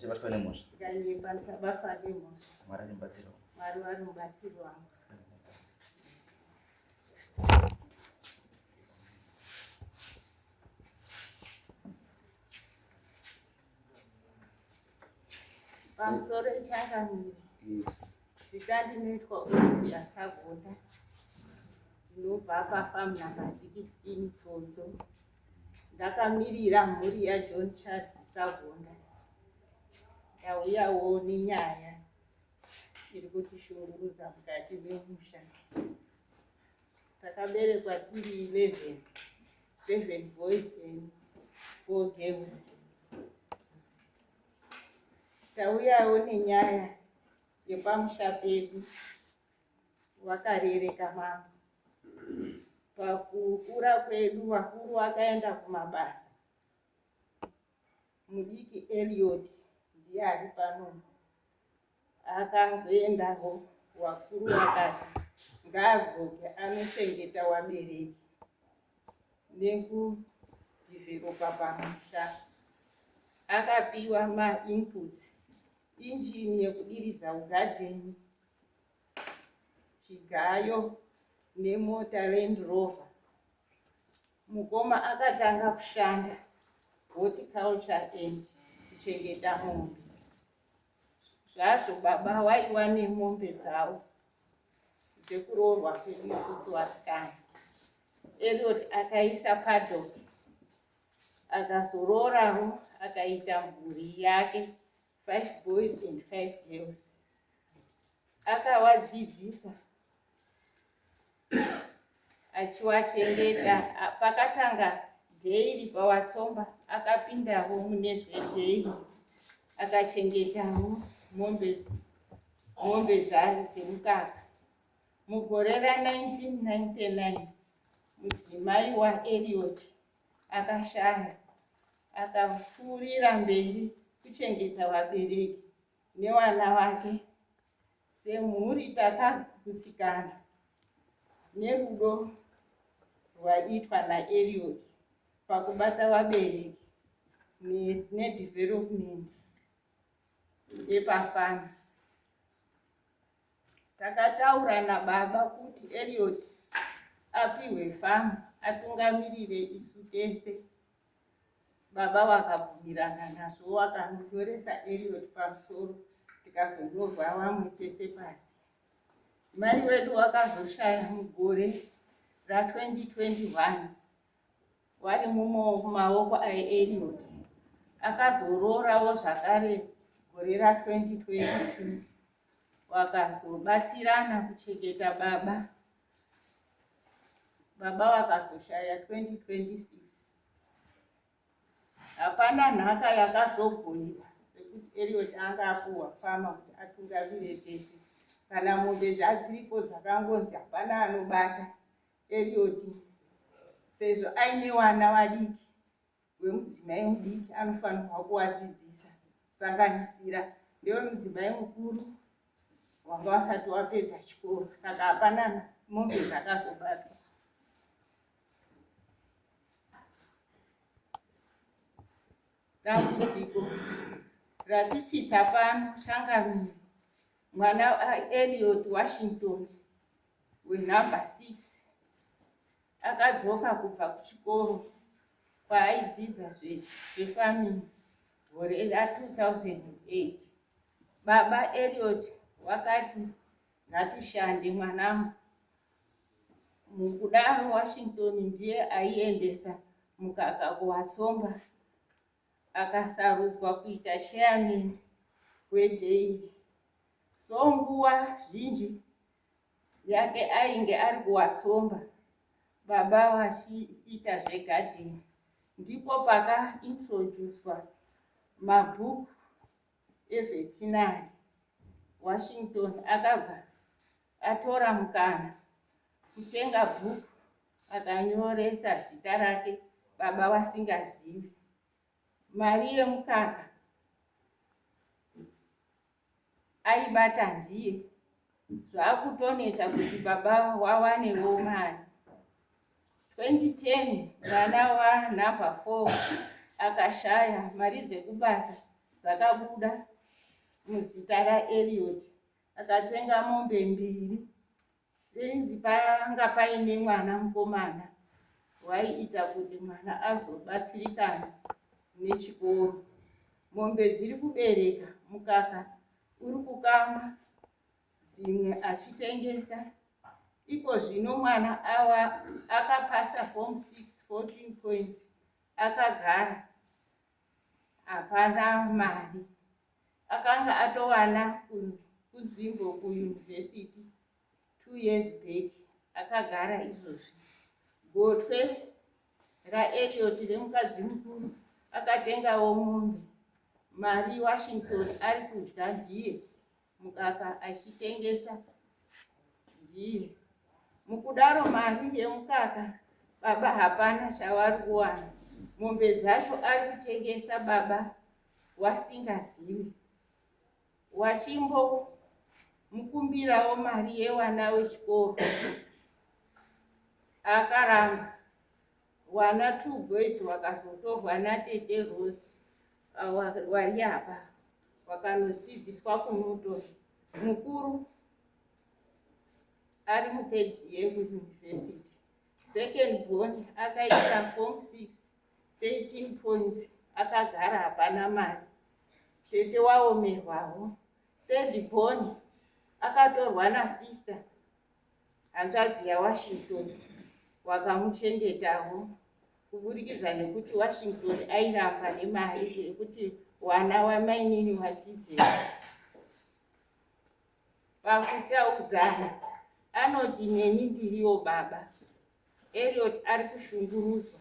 Ndichabatwa nemhosva. Ndikanyepa ndichabatwa nemhosva. Mwari ari mubatsiri wangu. Mwari vari mubatsiri wangu. Pamusoro changamire. Zita ndinoitwa Olivia Sagonda. Ndinobva pafamu namba 16 Tsonzo. Ndakamirira mhuri yaJohn Charles Sagonda. Ndauyawo nenyaya iri kutishungurudza mukati memusha. Takaberekwa tiri 11, 7 boys and 4 girls. Tauyawo nenyaya yepamusha pedu wakarereka mambo. Pakukura kwedu vakuru vakaenda kumabasa. Mudiki Eliot ndiye ari pano akazoendawo vakuru vakati ngaadzoke anochengeta wabereki nekudhivheropa pamusha. Akapiwa mainputs, injini yekudiridza kugadheni, chigayo nemota Land Rover. Mukoma akatanga kushanda horticulture and kuchengeta mombe. Zvazvo baba waiwa nemombe dzavo dzekuroorwa kwedu isusu vasikana. Eliot akaisa paddock akazoroorawo akaita mhuri yake 5 boys and 5 girls. Akawadzidzisa achiwachengeta. Pakatanga dheiri paWatsomba akapindawo mune zvedheiri akachengetawo mombe mombe dzake dzemukaka. Mugore ra1999 mudzimai waEliot akashaya akapfuurira mberi kuchengeta vabereki nevana vake. Semhuri takagutsikana nerudo rwaiitwa naEliot pakubata vabereki nedevelopment yepafana. Takataura nababa kuti Eliot apihwe famu atungamirire isu tese. Baba vakabvumirana nazvo vakanyoresa Eliot pamusoro tikazonyorwa vamwe tese pasi. Mai wedu wakazoshaya mugore ra2021 vari mumaoko aEliot. Akazoroorawo zvakare gore ra2022 vakazobatsirana kuchengeta baba. Baba vakazoshaya 2026. Hapana nhaka yakazogoiwa sekuti Eliot anga apuhwa fama kuti atungamire tese. Kana mombe dzadziripo dzakangonzi hapana anobata Eliot sezvo aine vana vadiki wemudzimai mudiki anofanirwa kuvadzidzisa kusanganisira ndewemudzimai mukuru wanga wasati wapedza chikoro saka hapana mombe dzakazobatwa. Dambudziko ratisvitsa pano changamire mwana Eliot Washington wenhamba 6 akadzoka kubva kuchikoro kwaaidzidza zvefarming gore ra2008. Baba Eliot wakati ngatishande mwanangu. Mukudaro Washington ndiye aiendesa mukaka kuWatsomba akasarudzwa kuita chairman wedairy. So nguva zhinji yake ainge ari kuWatsomba baba vachiita zvegadheni. Ndipo pakaintroducwa mabhuku evetinary. Washington akabva atora mukana kutenga bhuku akanyoresa zita rake baba vasingazivi. Mari yemukaka aibata ndiye zvakutonetsa kuti baba wawanewo mari. 2010 mwana wanumber 4 akashaya mari dzekubasa. dzakabuda muzita raElliot. Akatenga mombe mbiri. Since panga paine mwana mukomana waiita kuti mwana azobatsirikana nechikoro. Mombe dziri kubereka mukaka uri kukama dzimwe achitengesa. Iko zvino mwana awa akapasa form 6 14 points akagara hapana mari. Akanga atowana kunzvimbo kuyunivhesiti 2 years back akagara izvozvi. Gotwe raElliot remukadzi mukuru akatengawo mombe. Mari Washington ari kudya ndiye mukaka achitengesa ndiye. Mukudaro mari yemukaka baba hapana chavari kuwana. Mombe dzacho ari kutengesa baba wasingazivi. Wachimbomukumbirawo mari yewana wechikoro akaramba. Wana two boys wakazotorwa natete Rose wari apa wakanodzidziswa kuNewton. Mukuru ari muthird year kuyunivhesiti. Second born akaita form 6 13 points akagara hapana mari. Tete waomerwawo. Third born akatorwa nasister hanzvadzi yaWashington wakamuchengetawo kuburikidza nekuti Washington airamba nemari yekuti wana wamainini wadzidze. Pakutaudzana anoti neni ndiriwo baba. Elliot ari kushungurudzwa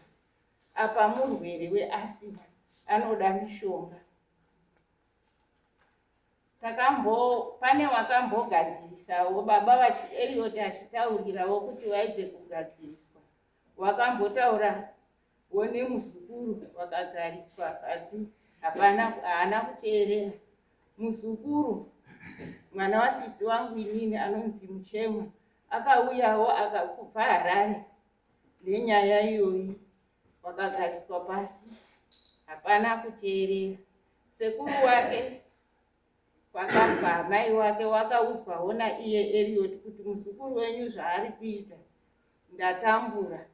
apa murwere weasima anoda mishonga. Takambo pane wakambogadzirisawo baba vachiElliot achitaurirawo kuti vaidze kugadziriswa. Wakambotaurawo nemuzukuru wakagariswa pasi hapana haana kuteerera. Muzukuru mwana wasisi wangu inini anonzi Muchemwa akauyawo akakubva Harare nenyaya iyoyi wakagariswa pasi hapana kuteerera. Sekuru wake kwakabva amai wake wakaudzwawo naiye Elliot kuti muzukuru wenyu zvaari kuita ndatambura.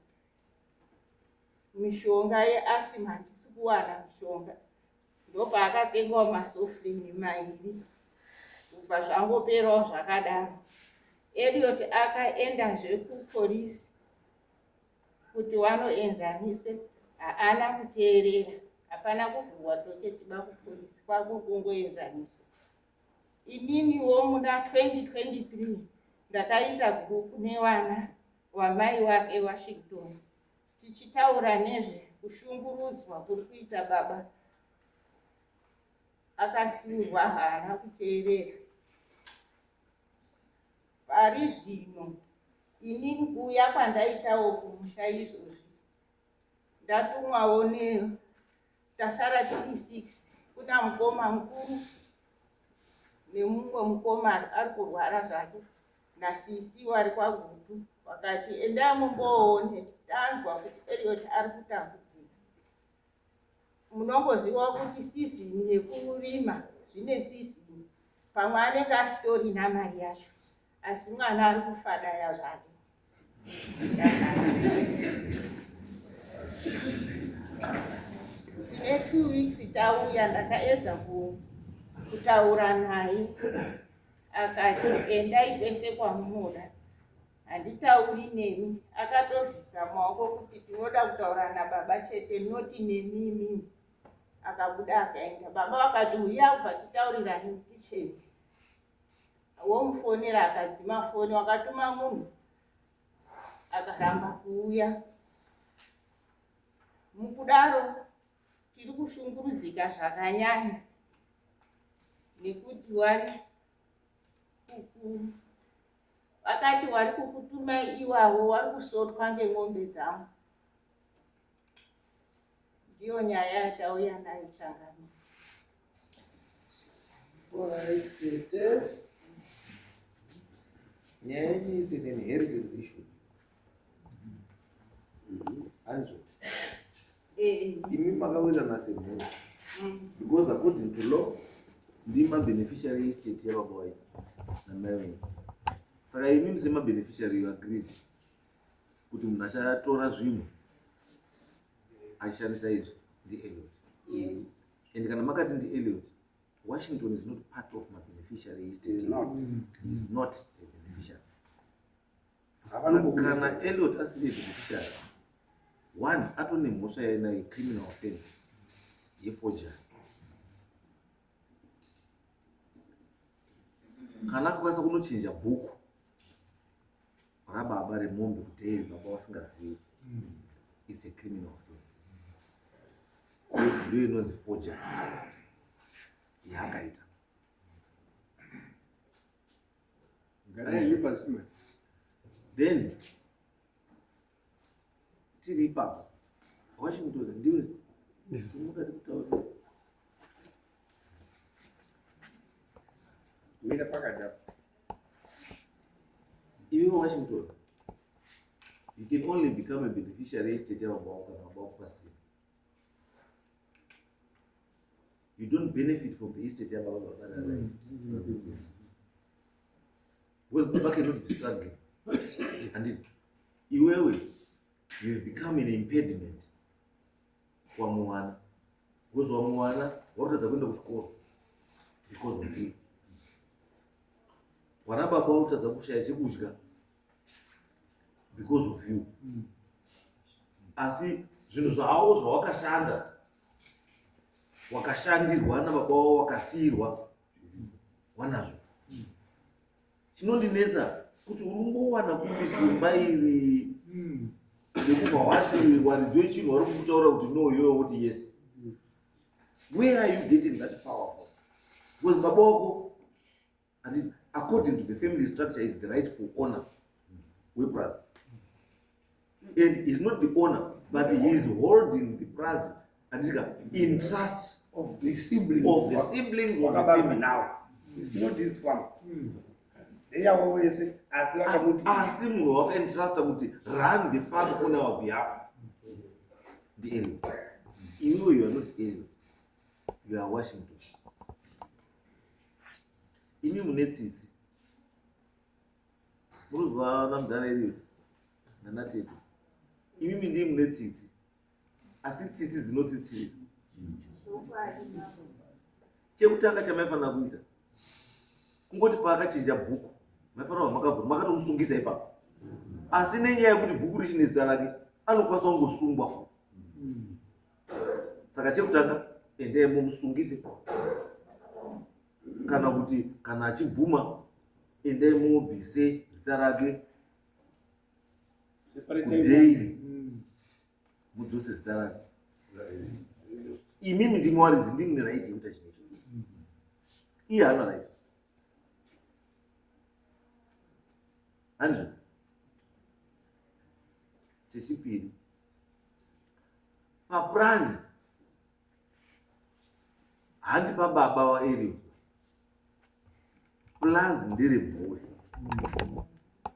Mishonga yeasima handisi kuwana mishonga. Ndopaakatengawo masofrini mairi kubva zvangoperawo zvakadaro. Elliot akaendazve kupolisi kuti wanoenzaniswe haana kuteerera. Hapana kuvhurwa docket bakupolisi kwako kungoenzaniswa. Ininiwo muna 2023 ndakaita gurupu nevana wamai wake Washington tichitaura nezve kushungurudzwa kuri kuita baba akatsiurwa haana kuteerera. Pari zvino inini kuuya kwandaitawo kumusha izvozvi ndatumwawo ne tasara tiri 6 kuna mukoma mukuru nemumwe mukoma ari kurwara zvake nasisi wari kwaGutu vakati endai mumboone tanzwa kuti Elliot ari kutambudzika. Munongoziva kuti sizini yekurima zvine sizini pamwe anenge asitorina mari yacho asi mwana ari kufadaya zvake. Tine 2 weeks tauya ndakaedza kutaura naye akati endai kwese kwamunoda handitauri nemi. Akatobvisa maoko kuti tinoda kutaura nababa chete noti nemi imimi. Akabuda akaenda. Baba vakati uya ubva titaurirane mukicheni. Womufonera akadzima foni wakatuma munhu akaramba kuuya. Mukudaro tiri kushungurudzika zvakanyanya nekuti wari vakati wari kukutumai iwawo wari kusotwa ngemombe dzangu. Ndiyo nyaya yatauya nayo changamire. Alright, tete. Nyaya yenyu is an inheritance issue. Anzvo. Imi makawirirana semhuri. Because according to law, ndima beneficiary estate yababa wayo namai wenyu. Saka imi sema beneficiary you agreed kuti munhu achatora zvinhu achishandisa izvi ndiElliot. Yes. And kana makati ndiElliot, Washington is not part of my beneficiary estate. Is not. He is not a beneficiary. Havana Kana Elliot asiri a beneficiary, one atone mhosva yainayo criminal offense yeforgery. Kana akakwanisa kunochinja bhuku rababa remombe kudairy baba vasingazivi, it's a criminal offense. Ndiyo inonzi forgery yaakaita. Garai pasi mani. Then tiri ipapo, Washington ndiwe simuka tikutaurira. Mira pakati apo. Iwe Washington, you can only become a beneficiary estate yababa wako kana baba wako pasina. You don't benefit from the estate yababa baba rarai. Because baba cannot be struggling. And it, iwewe, you have become an impediment kwamuwana. Because wamuwana wakutadza kuenda kuchikoro because of you. Wana baba wakutadza kushaya chekudya because of you. Asi zvinhu zvavo zvawakashanda wakashandirwa nababa wavo wakasiyirwa wanazvo. Chinondinetsa kuti uri kungowana kupi simba iri rekubva wati waridzi wechinhu wari kukutaura kuti no, iwewe woti yes. Where are you getting that power from? Because baba wako, handiti, according to the family structure, is the rightful owner wepurazi, and is not the owner, but he is holding the prazi, handiti, in trust of the siblings. Of the siblings of the Wakabarwa family. now. It's not his farm. Ndeyavo vese, asi vakamuti Asi munhu wakaentrusta kuti run the farm on our behalf ndiEliot. Iwewe, you are not Eliot, you are Washington. Imi mune tsitsi, munozwa namudhara Eliot nanatete, imimi ndii mune tsitsi, asi tsitsi dzinotsitsirira. Chekutanga chamaifanira kuita kungoti paakachinja bhuku maifanira kuva makabvura makatomusungisa ipapo, asi nenyaya yekuti bhuku richine zita rake anokwanisa kungosungwa futi. Saka chekutanga endai mumusungise, kana kuti kana achibvuma endai mubvise zita rake kudairy, mudzose zita rake. Imimi ndimi waridzi, ndimi neright yekuita chinhu ichocho, iye haana right, handizvo? Chechipiri, papurazi handi pababa waEliot, purazi nderemhuri,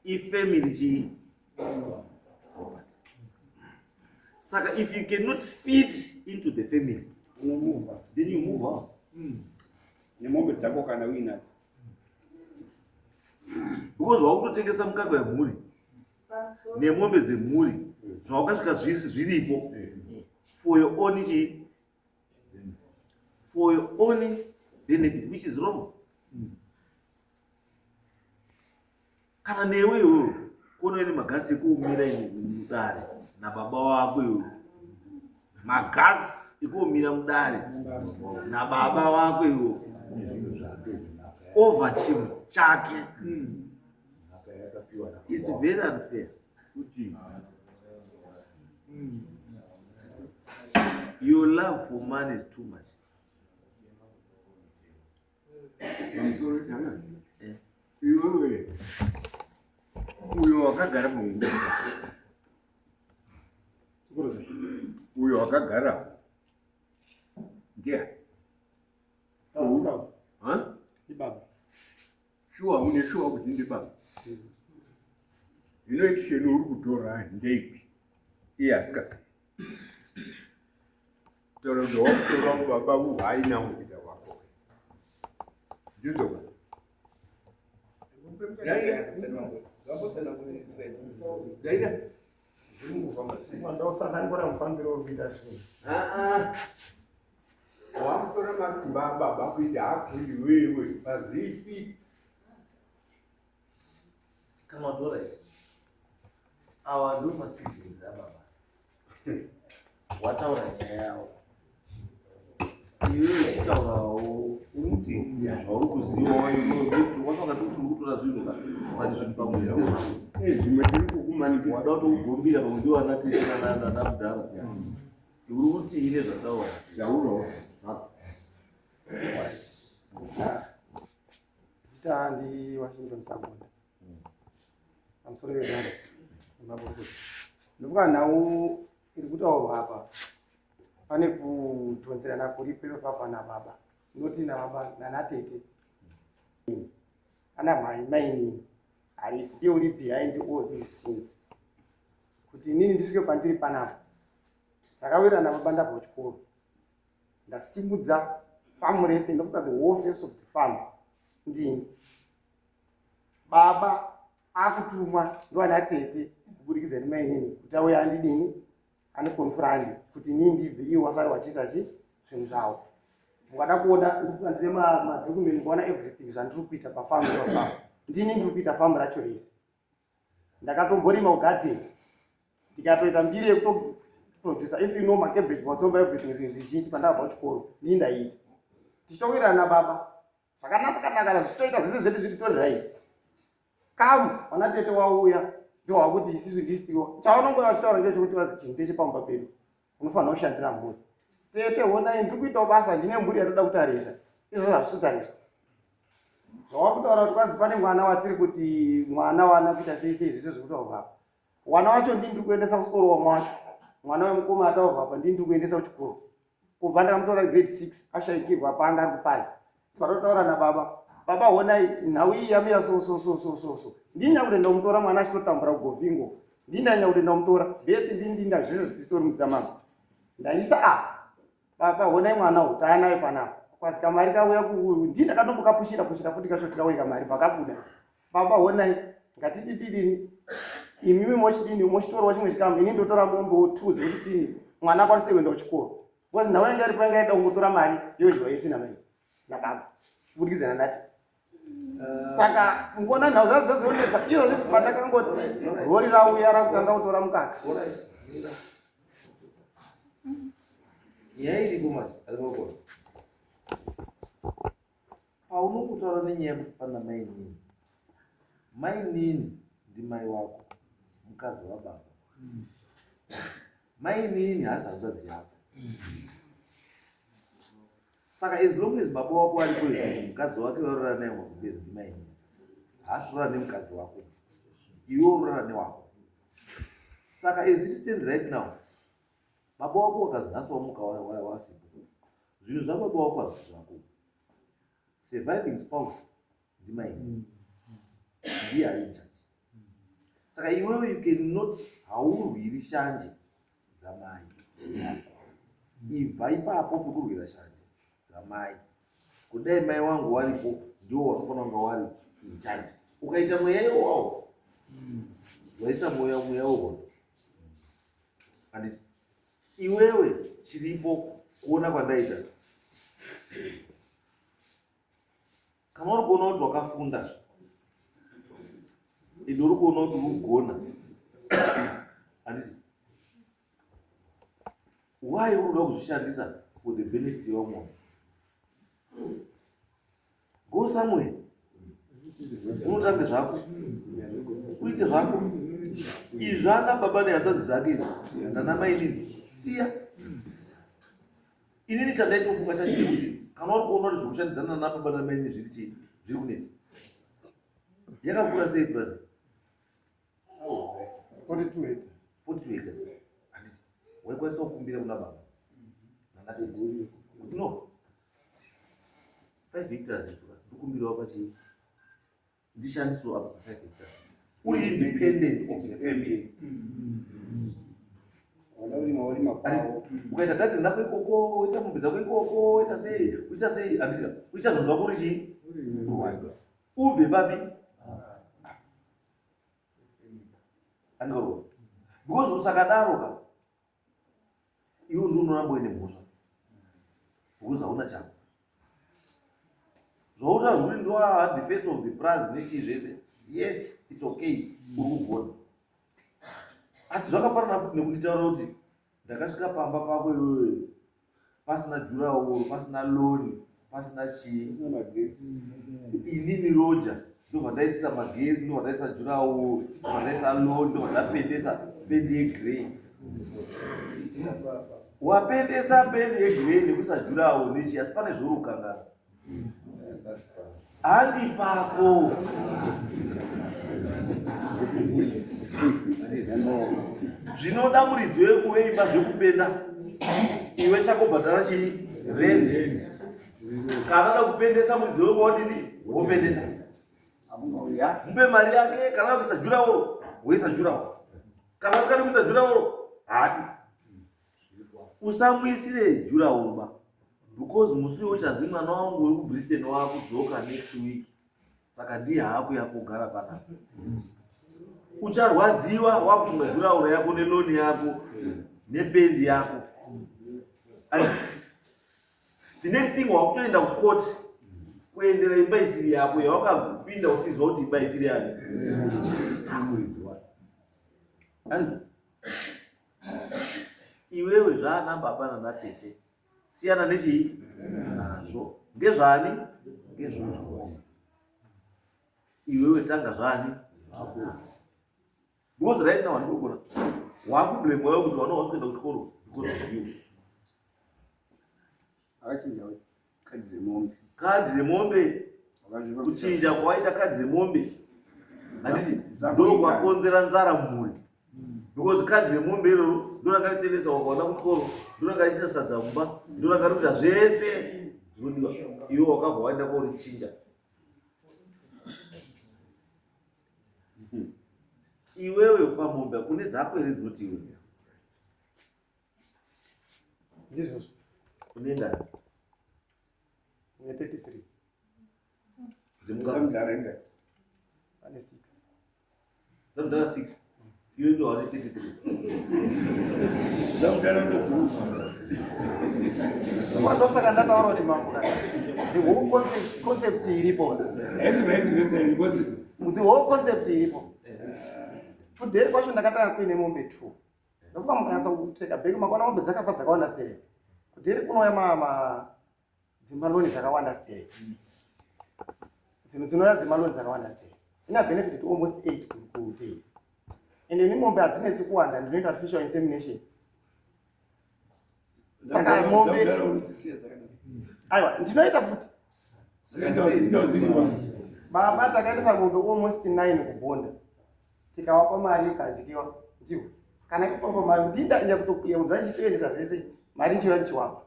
ifamily chii, property. Saka if you cannot fit into the family, unomuvha, then you move out. Nemombe dzako kana uinadzo. Because waukutotengesa mukaka wemhuri nemombe dzemhuri zvawakasvika zvisi zviripo for your own chii, for your own benefit, which is wrong. Kana newe iwewe kuona ine maguts ekuumira mudare nababa wako, iwewe maguts ekuumira mudare nababa wako iwewe over chinhu chake is very unfair. Kuti Your love for money is too much. Pamusoro chana iwewe uyo wakagara panguva uyo wakagara ndiani? Huh? Ibaba. Shuwa, une shuwa kuti ndibaba? Hino action uri kutora ndeipi iye asikazivi? Kutaura kuti wakutora baba uhwai nawo kuita wako. Ndizvo ba. Daida. Ndotsanangura mufambiro uri kuita zvinhu. Ah ah. Wakutora masimba ababa kuita ako iwewe pazvipi. Kana watora awa ndo masiblings ababa wataura nyaya yavo, iwe uchitaurawo uri zvauri kuzivawo, wasanga kuti uri kutora zvinhu ka but zvinhu pamwe ndezvako. Zvimwe tiri kukumanikidza. Wada kutokugombira pamwe ndiwo anati namudhara uri kuti ine zvataura. Taurawo zvako. Zita ndi Washington Sagonda. Pamusoro pedare nemakurukota. Ndofunga nhau iri kutaurwa apa pane kudhonzerana kuripo ipapa nababa, noti nababa nanatete ana mai mainini aripo, iye uri behind all these things kuti inini ndisvike pandiri panapa. Takawirirana baba, ndabva kuchikoro, ndasimudza famu rese. Ndofunga the whole face of the farm ndini. Baba akutumwa ndoana tete kuburikidza nemainini kuti auye andidini, aniconfront kuti inini ndibve, iwo wasari wachiisa chi zvinhu zvavo. Mukada kuona, ndofunga ndine madocument, mukaona everything zvandiri kuita pafamu ipapapo, ndini ndiri kuita famu racho rese. Ndakatomborima kugadheni, ndikatoita mbiri yekutoproducer, if you know, macabbage, matsomba, everything, zvinhu zvizhinji. Pandakabva kuchikoro ndini ndaiita, tichitowirirana nababa zvakanaka kanaka, zvichitoita zvese zvedu zviri right. Kamu vana tete wauya ndowakuti isisu ndisitiwo chaunongoya vachitaura ndechekuti vazi chinhu ndechepamba pedu, unofanira kushandira mhuri. Tete, honai, ndiri kuitawo basa, ndine mhuri yatoda kutarisa. Izvozvo hazvisi kutariswa. Zvawakutaura kuti kwanzi pane mwana watiri kuti mwana wana kuita sei sei, zvese zviri kutaurwa apa, wana wacho ndini ndiri kuendesa kuchikoro. Wamwe wacho mwana wemukoma ataurwa apa, ndini ndiri kuendesa kuchikoro kubva ndakamutora grade 6, ashaikirwa paanga ari kupazi. Patotaura nababa, baba honai, nhau iyi yamira so so so so so so, ndini nyakuti ndamutora mwana achitotambura kugovingo, ndini nyakuti ndamutora beti, ndini ndinda zvese zvichitori muzita mangu ndaisa apa. Baba honai, mwana uyu taanaye panapa, kwanzi kamari kauya, ndini ndakatombokapushira pushira futi kacho tikauye kamari pakabuda. Baba honai, ngatiti tidini, imimi mochidini, mochitorawo chimwe chikamu, ini ndotora mombe two dzekuti tini mwana akwanise kuenda kuchikoro, because nhau yanga iripo yanga yaida kungotora mari yodyiwa yese namai nababa kubudikidza nandati. Saka ngona nhau zvazo zvazonetsa izvozvi pandakangoti rori rauya rakutanga kutora mukaka. Alright, mira. Nyaya iripo manje arimakona paunongotaura nenyaya yekuti pana mainini, mainini ndimai wako, mukadzi wababa. Mainini haasi hanzvadzi yako. Saka as long as baba wako aripo izvozvo, mukadzi wake varora naye makumbezi ndimainini, haasi kurara nemukadzi wako, iwe urara newako. Saka as it stands right now, baba wako wakazi nhasi wamuka wasipo, zvinhu zvababa wako hazvisi zvako. Surviving spouse ndimainini, ndiye ari in charge. Saka iwewe you cannot, haurwiri shanje dzamai yako. Ibva ipapo pekurwira shanje dzamai. Kudai mai wangu waripo, ndiwo wanofanira kunga wari in charge. Ukaita mweya iwowawo, waisa mweya wehondo, handiti? Iwewe chiripo, kuona kwandaita, kana uri kuona kuti wakafunda, ende uri kuona kuti uri kugona, handiti? Why uri kuda kuzvishandisa for the benefit yevamwe? Go somewhere, unotange zvako, uite zvako. Izvi ana baba nehanzvadzi dzake idzi nana mainini, siya. Inini chandaitofunga chacho chekuti kana uri kuona kuti zvekushandidzana nana baba namainini zviri chii, zviri kunetsa, yakakura sei purazi? 42 hectares. 42 hectares, handiti? Waikwanisa kukumbira kuna baba nanatete kuti no, 5 hectares idzoka ndokumbirawo pachii, ndishandisewo apa pa 5 hectares, uri independent of the family. Ukaita gadheni rako ikoko, woita mombe dzako ikoko, woita sei, uita sei, handiti uita zvinhu zvako uri chii? Ubve papi? Andikaroa. Because usakadaro ka iwe ndiwe unoramba uine mhosva because hauna chako. Zvautaura zvekuti ndiwa the face of the prize nechii zvese, yes, it's okay, uri kugona. Asi zvakafanana futi nekunditaura kuti ndakasvika pamba pako iwewe pasina jurawo, pasina loni, pasina chii, inini roja ndobva ndaisisa magesi, ndobva ndaisa jurawo, ndobva ndaisa loni, ndobva ndapendesa pendi yegrey. Wapendesa pendi yegrey nekuisa jurawo nechii, asi pane zvauri kukanganwa. Handi pako. Zvinoda muridzi weimba zvekupenda, iwe chako bhadhara chii? Rent. Kana ada kupendesa muridzi wemba wodini? Wopendesa. Mupe mari yake. Kana ada kuisa jurawo, woisa jurawo. Kana asikadi kuisa jurawo, haadi. Usamuisire jurawo ba, because musi uchazi mwana wangu uri kuBritain wakudzoka next week, saka ndiye haakuya kugara panapa. Ucharwadziwa wakufunga jurauro yako neloni yako nependi yako. And the next thing, wakutoenda kucourt kuendera imba isiri yako yawakapinda uchiziva kuti imba isiri yani. Anzi iwewe zvaana baba nanatete siyana nechii nazvo, ngezvani? Ngezvavo. Iwewe tanga zvani zvako, because right now handikugona wakublame wewe kuti vana vasi kuenda kuchikoro because of you. Akachinja kadhi remombe. Kadhi remombe, kuchinja kwawaita kadhi remombe, handiti ndo kwakonzera nzara mumhuri? Because kadhi remombe iroro ndo ranga richendesa wakaona kuchikoro, ndo ranga richiisa sadza mumba, ndo ranga rikuita zvese zvinodiwa. Iwe wakabva waenda korichinja. Iwewe pamombe kune dzako here dzinoti iwe Ndizvozvo. Une ngani? Une 33. Dzemukaka. Dzamudharenga. Pane 6. Dzamudhara 6. Iwe ndo wane 33. Dzamudharenga dzoufa. Ndosaka ndataura kuti mambo kana the whole concept iripo. Haisi because The whole concept iripo. Today kwacho ndakatanga kuine mombe 2. Ndofunga mukanyatsa kutreka back makaona mombe dzakafa dzakawanda stereki. Kudheri kunouya ma dzimaloni dzakawanda stereki. Dzinhu dzinouya dzimaloni dzakawanda stereki. Ina benefit to almost 8 kudheri. Ende ini mombe hadzinetsi kuwanda, ndinoita artificial insemination. Saka mombe Dzamudhara unodzisiya dzakadaro. Aiwa, ndinoita futi. Dzinodziriwa. Baba, takaendesa mombe almost 9 kubhonda. Tikawapa mari ikadyiwa ndiwo. Kana ipapa mari ndinda enda kutokuyeudza ndichitoendesa zvese mari ndichiva ndichiwapa.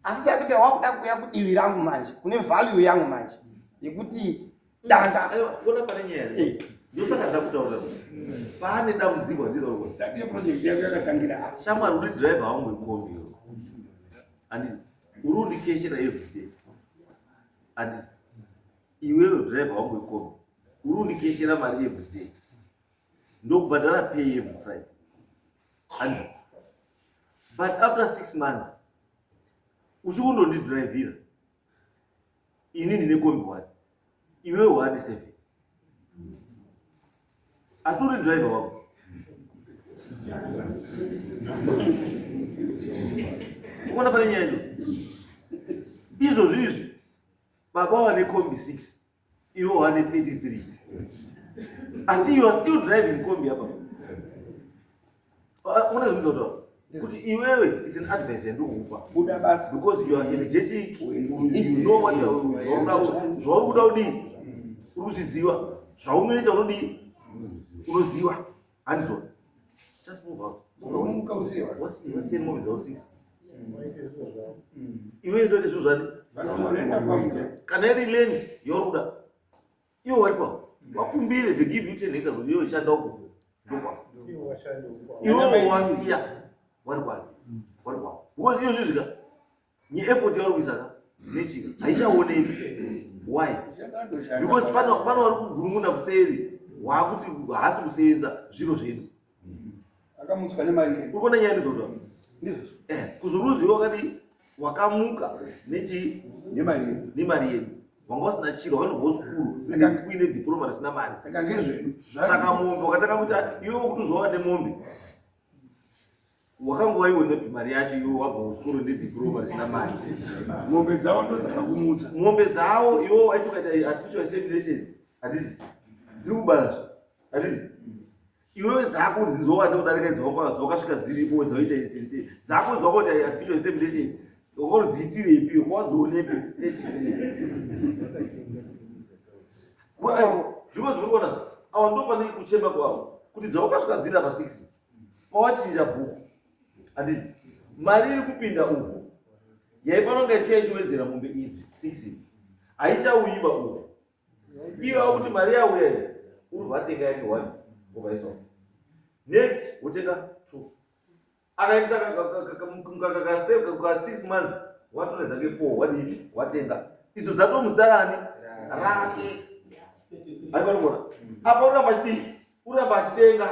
Asi chakuti wakuda kuuya kudivi rangu manje, kune value yangu manje yekuti danga. Aiwa, ona pane nyaya. Eh. Ndosaka ndakutaurira kuti pane dambudziko handinoona. Start yeproject yako yakatangira apa. Shamwari, uri driver wangu wekombi iwe. Handiti uri undikeshera everyday. Handiti iwewe driver wangu wekombi uri undikeshera mari everyday, ndokubhadhara pay every Friday. Handiti but after 6 months uchikundondidhiraivhira, ini ndine kombi one, iwewe wane seven, asi uri driver wako. Ukuona pane nyaya izvo izvozvi izvi, baba wane kombi 6, iwe wane 33, asi you are still driving kombi apa. Una zvinotaura kuti iwewe is an advice yandikukupa. Buda basi. Because you are energetic, you know what you are, zvauri kuda kudii, uri kuzviziva zvaunoita, unodii, unoziva, handizvo? Just move out. Unomuka usiye vanhu. Wasiye mombe dzavo 6, iwe ndoite zvinhu zvani. Vanoenda kwamuka. Kana iri land yauri kuda, iwo waripa wakumbire, they give you 10 hectares, iwe shanda uko, ndokwako, iwe wasiya. Wari kwani? Wari kwavo. Because iyo zvizvika neeffort yauri kuisa ka nechika haichaoneki. Why? Because pano pano vari kugurunguna kuseri waakuti haasi kuseenza zviro zvedu. Akamutswa nemari yedu. Uri kuona nyaya ndizotaura? Ndizvo. Eh, kuzoruziva wakati wakamuka nechi Nemari yedu. Nemari yedu. Wanga usina chiro, wakandobva kuchikuru uine diploma risina mari. Saka ngezvedu. Saka mombe wakatanga kuti iwe kutozova nemombe. Wakanga waionepi mari yacho iwe wabva kuchikoro nediploma risina mari? Mombe dzavo ndodzakakumutsa. Mombe dzavo iwe waiti ukaita artificial insemination, handiti? Dziri kubara zve. Handiti? Iwewe dzako dzizowanda kudarika dzawakasvika dziripo dzawaita insemination. Dzako dzawakaita artificial insemination wakaudziitirepi wakadzionepi? Because muri kuona awa ndo pane kuchema kwavo kuti dzawakasvika dziri apa 6 pawachinja bhuku, handiti? Mari iri kupinda uku yaifanira kunge ichiya ichiwedzera mombe idzi 6 haichauyiba uku. Iyo akuti mari yauya iyi, uri vatenga yake 1 wobaisawo, next wotenga 2, akaendesa ka 6 months watora dzake 4, wadii? Watenga idzo dzatomuzita rake. Aivanogona apa uramba achidii? Uramba achitenga,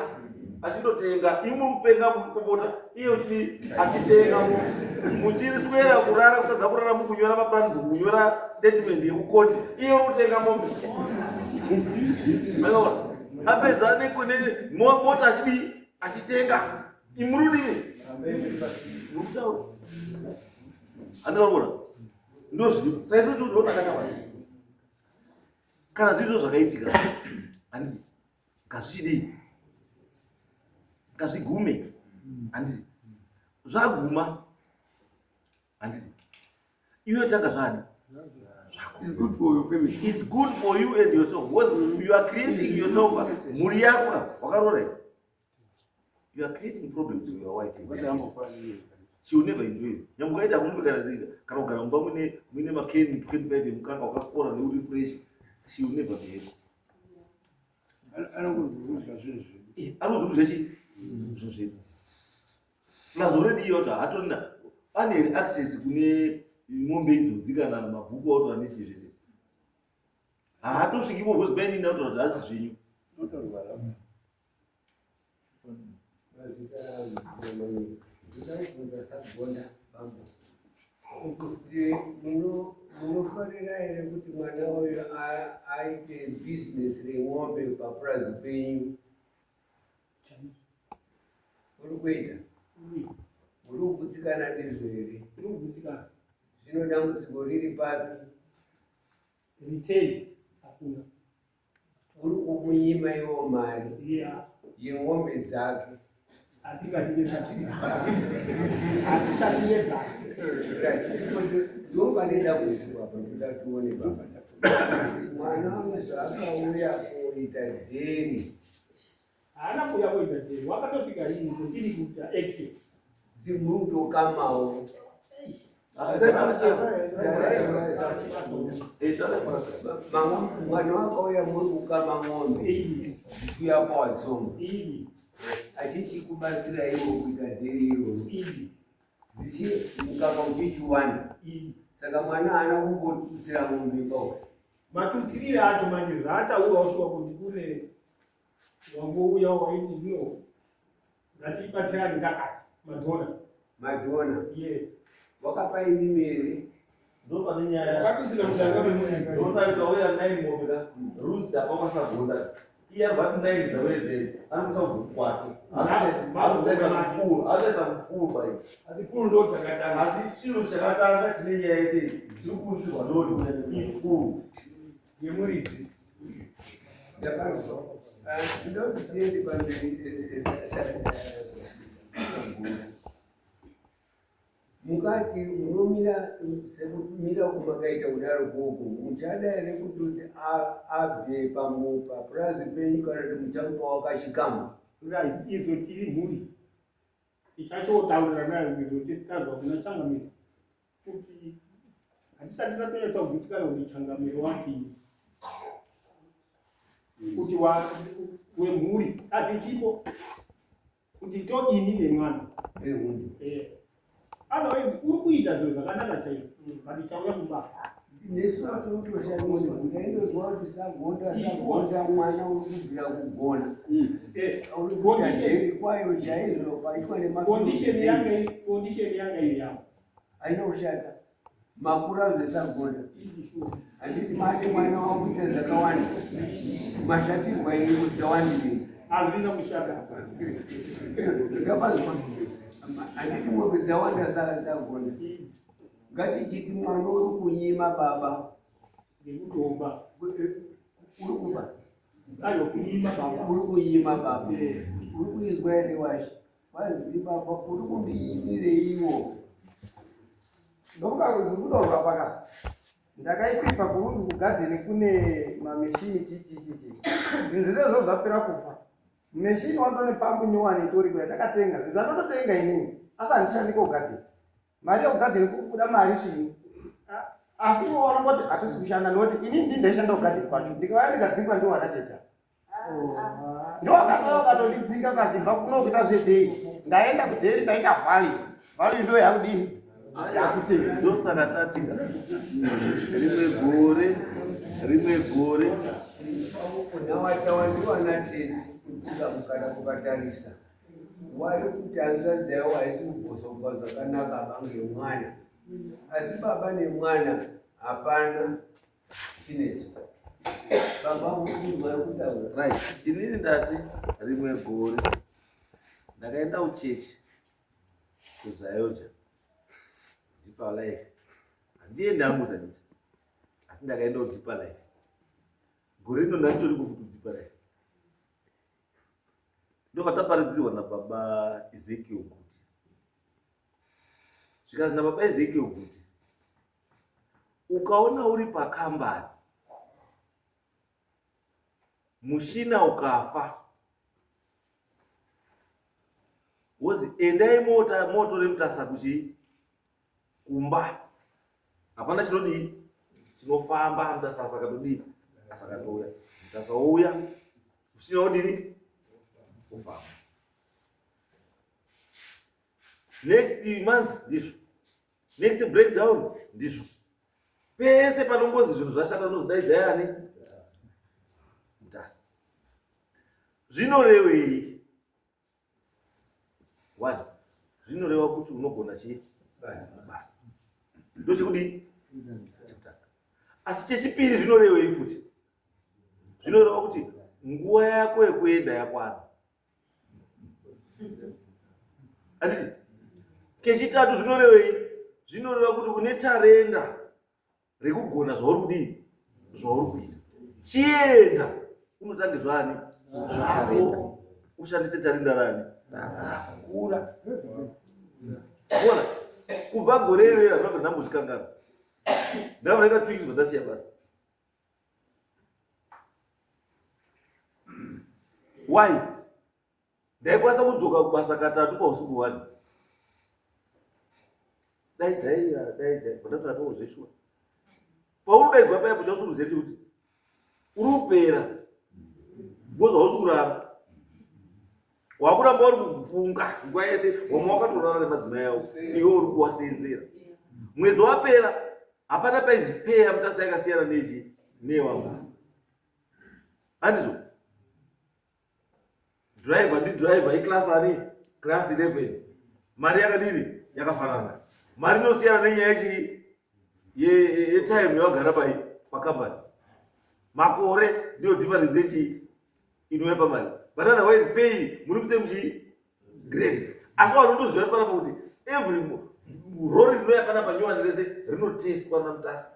achindotenga. Imi muri kupenga mukupopota, iye uchidii? Achitenga. Muchiriswera kurara, kutadza kurara, mukunyora maplan, kunyora statement yekukoti, iye uri kutenga mombe. Aiona apedza mota achidii? Achitenga. Imurudini murikutaura andikaona ndozviripo saizvo ndonakataura. Kana zvirizvo zvakaitika, handiti ngazvichidii? Ngazvigume, handiti? Zvaguma, handiti? Iwe tanga zvani. It's good for your family. It's good for you and yourself because you are creating yourself mhuri yako. Wakaroora here? You are creating problems with your wife. She will never enjoy you. Nyangwe ukaita kumupe kana zika kana kugara mumba muine makeni 25 emukaka wakakora neuri fresh, she will never be happy. Anongonzurudza zvinhu zvedu. Anozurudza chii? Zvinhu zvedu. Plus already iyo yacho haatorina ane here access kune mombe idzodzi kana mabhuku autora nechii zvese? Haatosvikipo because bainini anotaura kuti haasi zvenyu. Unotorwara. Mazita ndinobvunza sagonda bambo kuti munofarira here kuti mwana uyu aite bhizinesi remombe papurazi penyu? Uri kuita, uri kugutsikana ndizvo here? Zvino dambudziko riri papi? Retail hakuna. Uri kumunyima iwo mari yeng'ombe dzake. Hatichatiyedzana. Ndopane dambudziko apa. Toda tione baba mwana uyu zvaakauya kuita dheni. Haana kuuya kuita dheni, wakatosvika rini kutiri kuita action. Dzimuri kutokamawo. Mwana wakauya muri kukama ng'ombe dzichiuya kwawatsonga achichikubatsira iwo kuita dheri iroro, mukaka uchichiwana, saka mwana haana kumbotutsira ng'ombe pauri. Matutsirire acho manje zvaataurawo shuwa kuti kune wangouya waiti no, ngatibatsirane takati madhona. Madhona? Yes. Wakapa imimi here? Ndopane nyaya. Wakatutsira mudanga memunhu. Ndopane nine mombe ka rooster kwamasagonda. Iye ari vati nine dzawedzeri ari kuisa kubhuku kwake, akusaisa mukuru, akusaisa mukuru bai. Asi puru ndo chakatanga. Asi chinhu chakatanga chine nyaya yese chiri kuunzirwa ndoni ikuru. Yemuridzi. Ndapanzwa. Ndinoti tiende pamberi. Sagunda, mukati munomira sekumira kumakaita kudaro koko, muchada here kuti abve papurazi penyu kana kuti muchamupa wakachikamu? Right, izvo tiri mhuri tichachotaurira nayo izvo tazwa kuna changamire kuti hatisati tatonyatsa kugutsikana kuti changamire watii kuti wemhuri ati chipo. Kuti todini nemwana. Ehundi. Eh. Otherwise uri kuita zviro zvakanaka chaizvo but chauya kumba. Nesu vatinotoshamiswa ndaindozwa kuti sagonda sagonda mwana uri kubvira kugona. Eh, Uri kuita dheri kwayo chaizvo paitwa Condition yanga nema condition yanga iri yavo. Haina kushata. Makura zvesagonda. Handiti mati mwana wakuita zvakawanda. Mashatirwa enyu kuti dzawandei. Hazvina kushata. Ndakazwa. Handiti mombe dzawanda sagonda. Ngatichiti mwana uri kunyima baba. Ngekutomba. Uri kuba. Aiwa kunyima baba. Uri kunyima baba. Uri kuizwa here washe? Wazi baba uri kundinyimireiwo. Ndokuda kutaurwa paka ndakaikwipa kurunzi kugadheni kune mameshini chichichichi zvinhu zvese zvo zvapera kufa meshini wandone pambu nyowani itori kuya ndakatenga zvinhu zvandototenga inini asi handishandiko kugadheni mari yekugadheni kubuda mari svini asi ivo vanongoti hatisi kushanda nokuti inini ndini ndaishanda kugadheni kwacho ndikauya ndikadzingwa ndiwo anateta ndowakatouya ukatondidzinga ukazibva kuno kuita zvedhei ndaenda kudheri ndaita value value ndo yakudini yakutei Ndosaka tati rimwe gore rimwe gore Nawatawandiwana tete kutika mukana kukatarisa. Wari kuti hanzvadzi yavo haisi kubhosoka zvakanaka bange mwana. Asi baba nemwana hapana chinetso. Baba mukuru vari kutaura. Right, inini ndati rimwe gore ndakaenda kuchechi kuZAOGA Deeper Life. Handiendi hangu ZAOGA asi ndakaenda kuDeeper Life. Gore rino ndanditori kufuti kuDeeper Life. Ndobva taparidzirwa nababa Ezekiel Guti. Zvikanzi nababa Ezekiel Guti, ukaona uri pakambani mushina ukafa wozi endai mota motore mutasa kuchi kumba hapana chinodii chinofamba mutasa asakatodii asakatouya mutasa wouya mushina wodini wofamba next month ndizvo next breakdown ndizvo pese panongozi zvinhu zvashata unozidaidzai ani mutasa zvinorevei one zvinoreva kuti unogona chii basa ndochekudii chekutanga asi chechipiri zvinorevei futi zvinoreva kuti nguva yako yekuenda yakwana handiti kechitatu zvinorevei zvinoreva kuti une tarenda rekugona zvauri kudii zvauri kuita chienda unotange zvani zvako ushandise tarenda rani kura ona kubva gore irero handinobva ndambozvikanganwa ndabva ndaita 2 weeks ndasiya basa why ndaikwanisa kudzoka kubasa katatu pausiku one daidzai daidzai ndatoratoo zveshuwa paunodaidzwa paya kuchausi kuziva kuti uri kupera because hausi kurara wakuramba uri kufunga nguva yese wamwe wakatorara nemadzimai avo iwe uri kuwasenzera mwedzi wapera hapana paizi peya mutasa yakasiyana nechi newangu handizvo driver ndidriver iclass ani class 11 mari yakadini yakafanana mari inosiyana nenyaya yechi yetime yawagara pai pakambani makore ndiyo difference yechi inouya pamari but otherwise pay muri musame chii grade asi vanhu unotoziva panapa kuti every rori rinouya panapa nyowani rese rinotestwa namutasa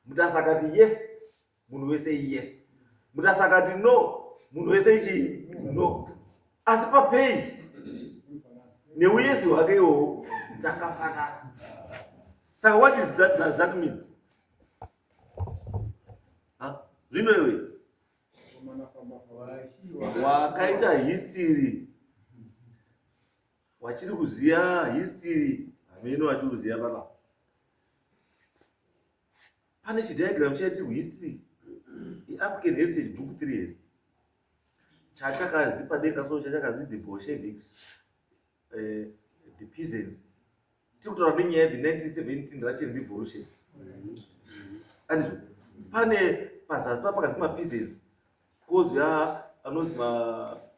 mutasa akati yes munhu wese yes mutasa akati no munhu wese ichii no asi papay neuyesi hwake iwowo takafanana saka what is that, does that mean zvinorevei wakaita history wachiri kuziva history hameno wachiri kuziva panapa pane chidiagram chaitiri kuhistory iAfrican Heritage Book 3 here. Chachakazi padenga so chachakazi the Bolsheviks, the peasants. Tiri kutaura nenyaya the 1917 Russian Revolution. Andizvo pane pazasi papakazi mapeasants kozouya anonzi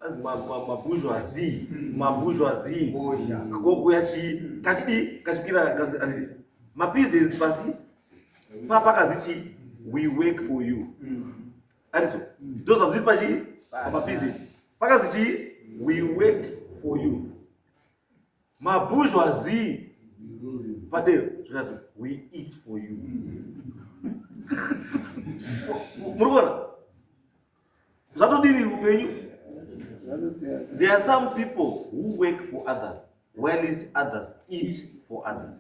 anzi mabourgeoisie, mabourgeoisie kokuya chii kachidii kachikwira kazi andizi mapeasants pasi papakazi chii we work for you. Andizvo ndo zvazviri pachii pamapeasants pakazi chii we work for you. Mabourgeoisie padero zvikazi we eat for you. Muri kuona zvatodini upenyu? There are some people who work for others whilst others eat for others.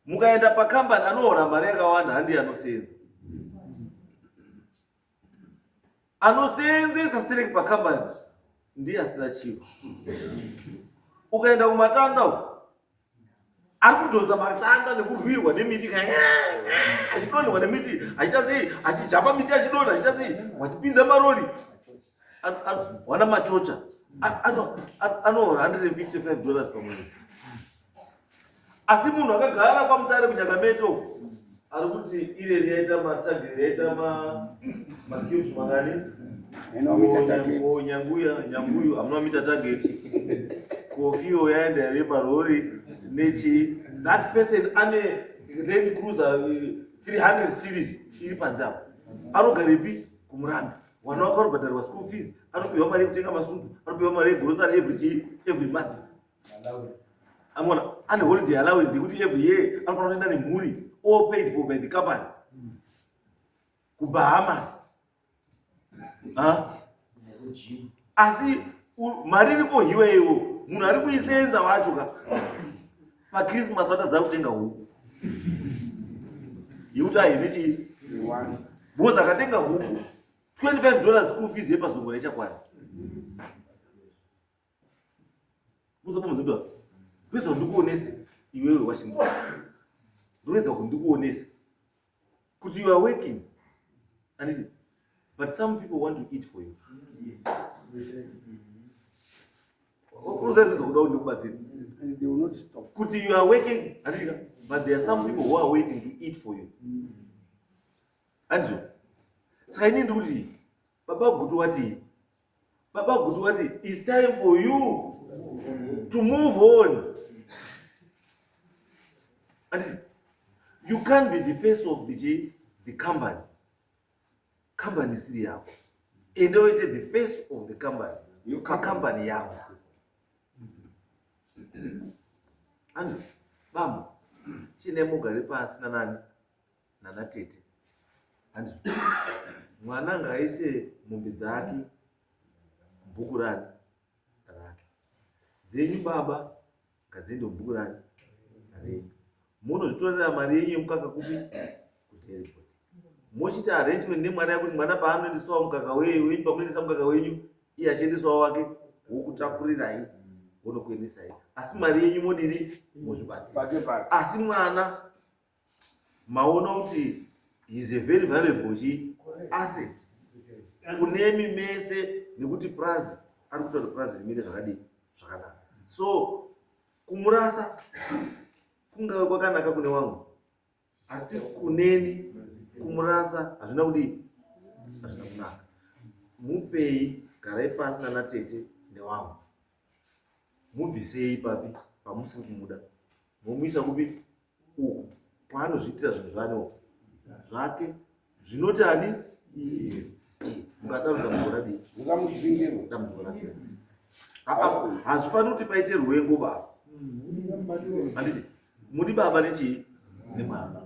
Mukaenda pakambani anohora mari yakawanda handiye anosenza. Anoseenzesa stereki pakambani ndiye asina chiro. Ukaenda kumatanda uko ari kudhonza matanda nekurwirwa nemiti achidonhwa nemiti achiita sei achijamba miti achidonha achiita sei wachipinza marori wana machocha anohora $155 pamwedzi. Asi munhu akagara kwaMutare kuNyakameto ari kuti ireni yaita matagiri yaita macubes mangani nyanguya nyanguyu hamuna mita target kofiyo yaenda here parori nechi that person ane Land Cruiser 300 series iri panze apo anogarepi kumurambi wana wake anobhadharirwa school fees anopiwa mari yekutenga masutu anopiwa mari yegrocery every chii every month. Amona ane holiday allowance yekuti every year anofanira kuenda nemhuri all paid for by the company kuBahamas. Asi mari iri kohiwa iwo munhu ari kuisenza wacho ka paChristmas vatadza kutenga huku yekuti aine chii because akatenga huku $25 school fees yepazongora ichakwana. Muzopa ndoedza kuti ndikuonese iwewe Washington, ndoedza kuti ndikuonese kuti you are working anditi, but some people want to eat for you. Unozaridza kuda kuti ndikubatsire And they will not stop. Kuti you are working anditi, but there are some people who are waiting to eat for you. Andizvo saka inini ndiri kuti baba Gutu wati baba Gutu wati it's time for you to move on. And you can't be the face of the company. Company isiri yako. Ende oite the face of the company. Pakambani yako. Andi, bambo, chine mugare pasi nanani nana tete. Andi, mwana ngaaise mombe dzake mubhuku rani rake. Dzenyu baba ngadziende mubhuku rani renyu. Munozvitorera mari yenyu yemukaka kupi? KuDairy Board. Mochiita arrangement nemwana yekuti mwana paanoendesawo mukaka wenyu, pamunoendesa mukaka wenyu, iye achiendesawo wake, wokutakurirai, wonokuendesai. Asi mari yenyu modiri mozvibatira. Asi mwana maona kuti he is a very valuable chi asset kunemi mese nekuti prazi ari kuita kuti prazi rimire zvakadii zvakanaka. So kumurasa kungave kwakanaka kune wangu, asi kuneni kumurasa hazvina kudii hazvina kunaka. Mupei, garai pasi nana tete newangu, mubvisei papi pamusiri kumuda, momuisa kupi uku kwaanozviitira zvinhu zvanewo zvake zvinoti ani mukadaro dambudziko radii? Mungamudzingirwa. Dambudziko rapera. Hazvifaniri kuti paite ruvengo baba, handiti muri baba nechii nemwana.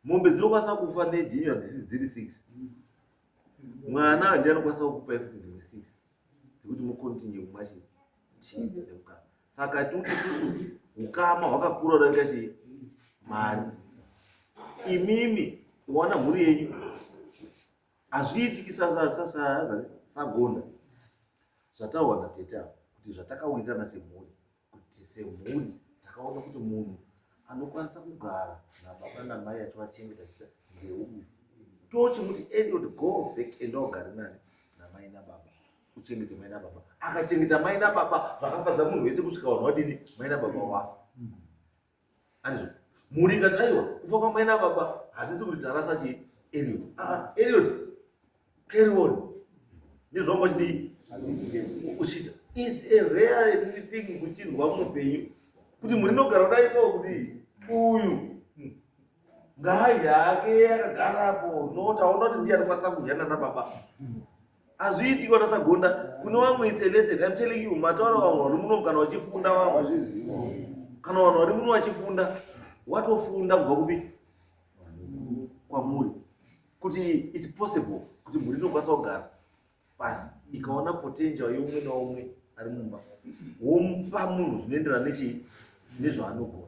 Mombe dzinokwanisa kufa negenuine disease dziri 6, mwana ndiye anokwanisa kukupai futi dzimwe 6 dzekuti mucontinue kumwa chii tii nemukaka. Saka tikuti isusu ukama hwakakura kudarika chii mari. Imimi kuwana mhuri yenyu hazviitiki sagonda zvataurwa natete ava kuti zvatakawirirana semhuri, kuti semhuri takaona kuti munhu anokwanisa kugara nababa namai achivachengeta chisa ndeuyu. Tochimuti Eliot go back enda ugare nani namai nababa uchengete mai nababa. Akachengeta mai nababa zvakafadza munhu wese kusvika vanhu vadini mai nababa wafa. Andizvo mhuri ikati aiwa kufa kwamai nababa hatisi kuti tarasa chii Eliot. Ah, Eliot carry on ndizvanga uchidii uchiita is a rare thing kuchinzwa muupenyu kuti mhuri inogara kudai kuti uyu ngaadye hake akagarapo no taona kuti ndiye anokwanisa kudya nana baba hazviitiki vanasagonda kune vamwe it's a lesson I'm telling you mataura vamwe vari muno kana vachifunda vamwe kana vanhu vari muno vachifunda watofunda kubva kupi kwamuri kuti it's possible kuti mhuri inokwanisa kugara pasi ikaona potential yeumwe naumwe ari mumba womupa munhu zvinoenderana nechii nezvaanogona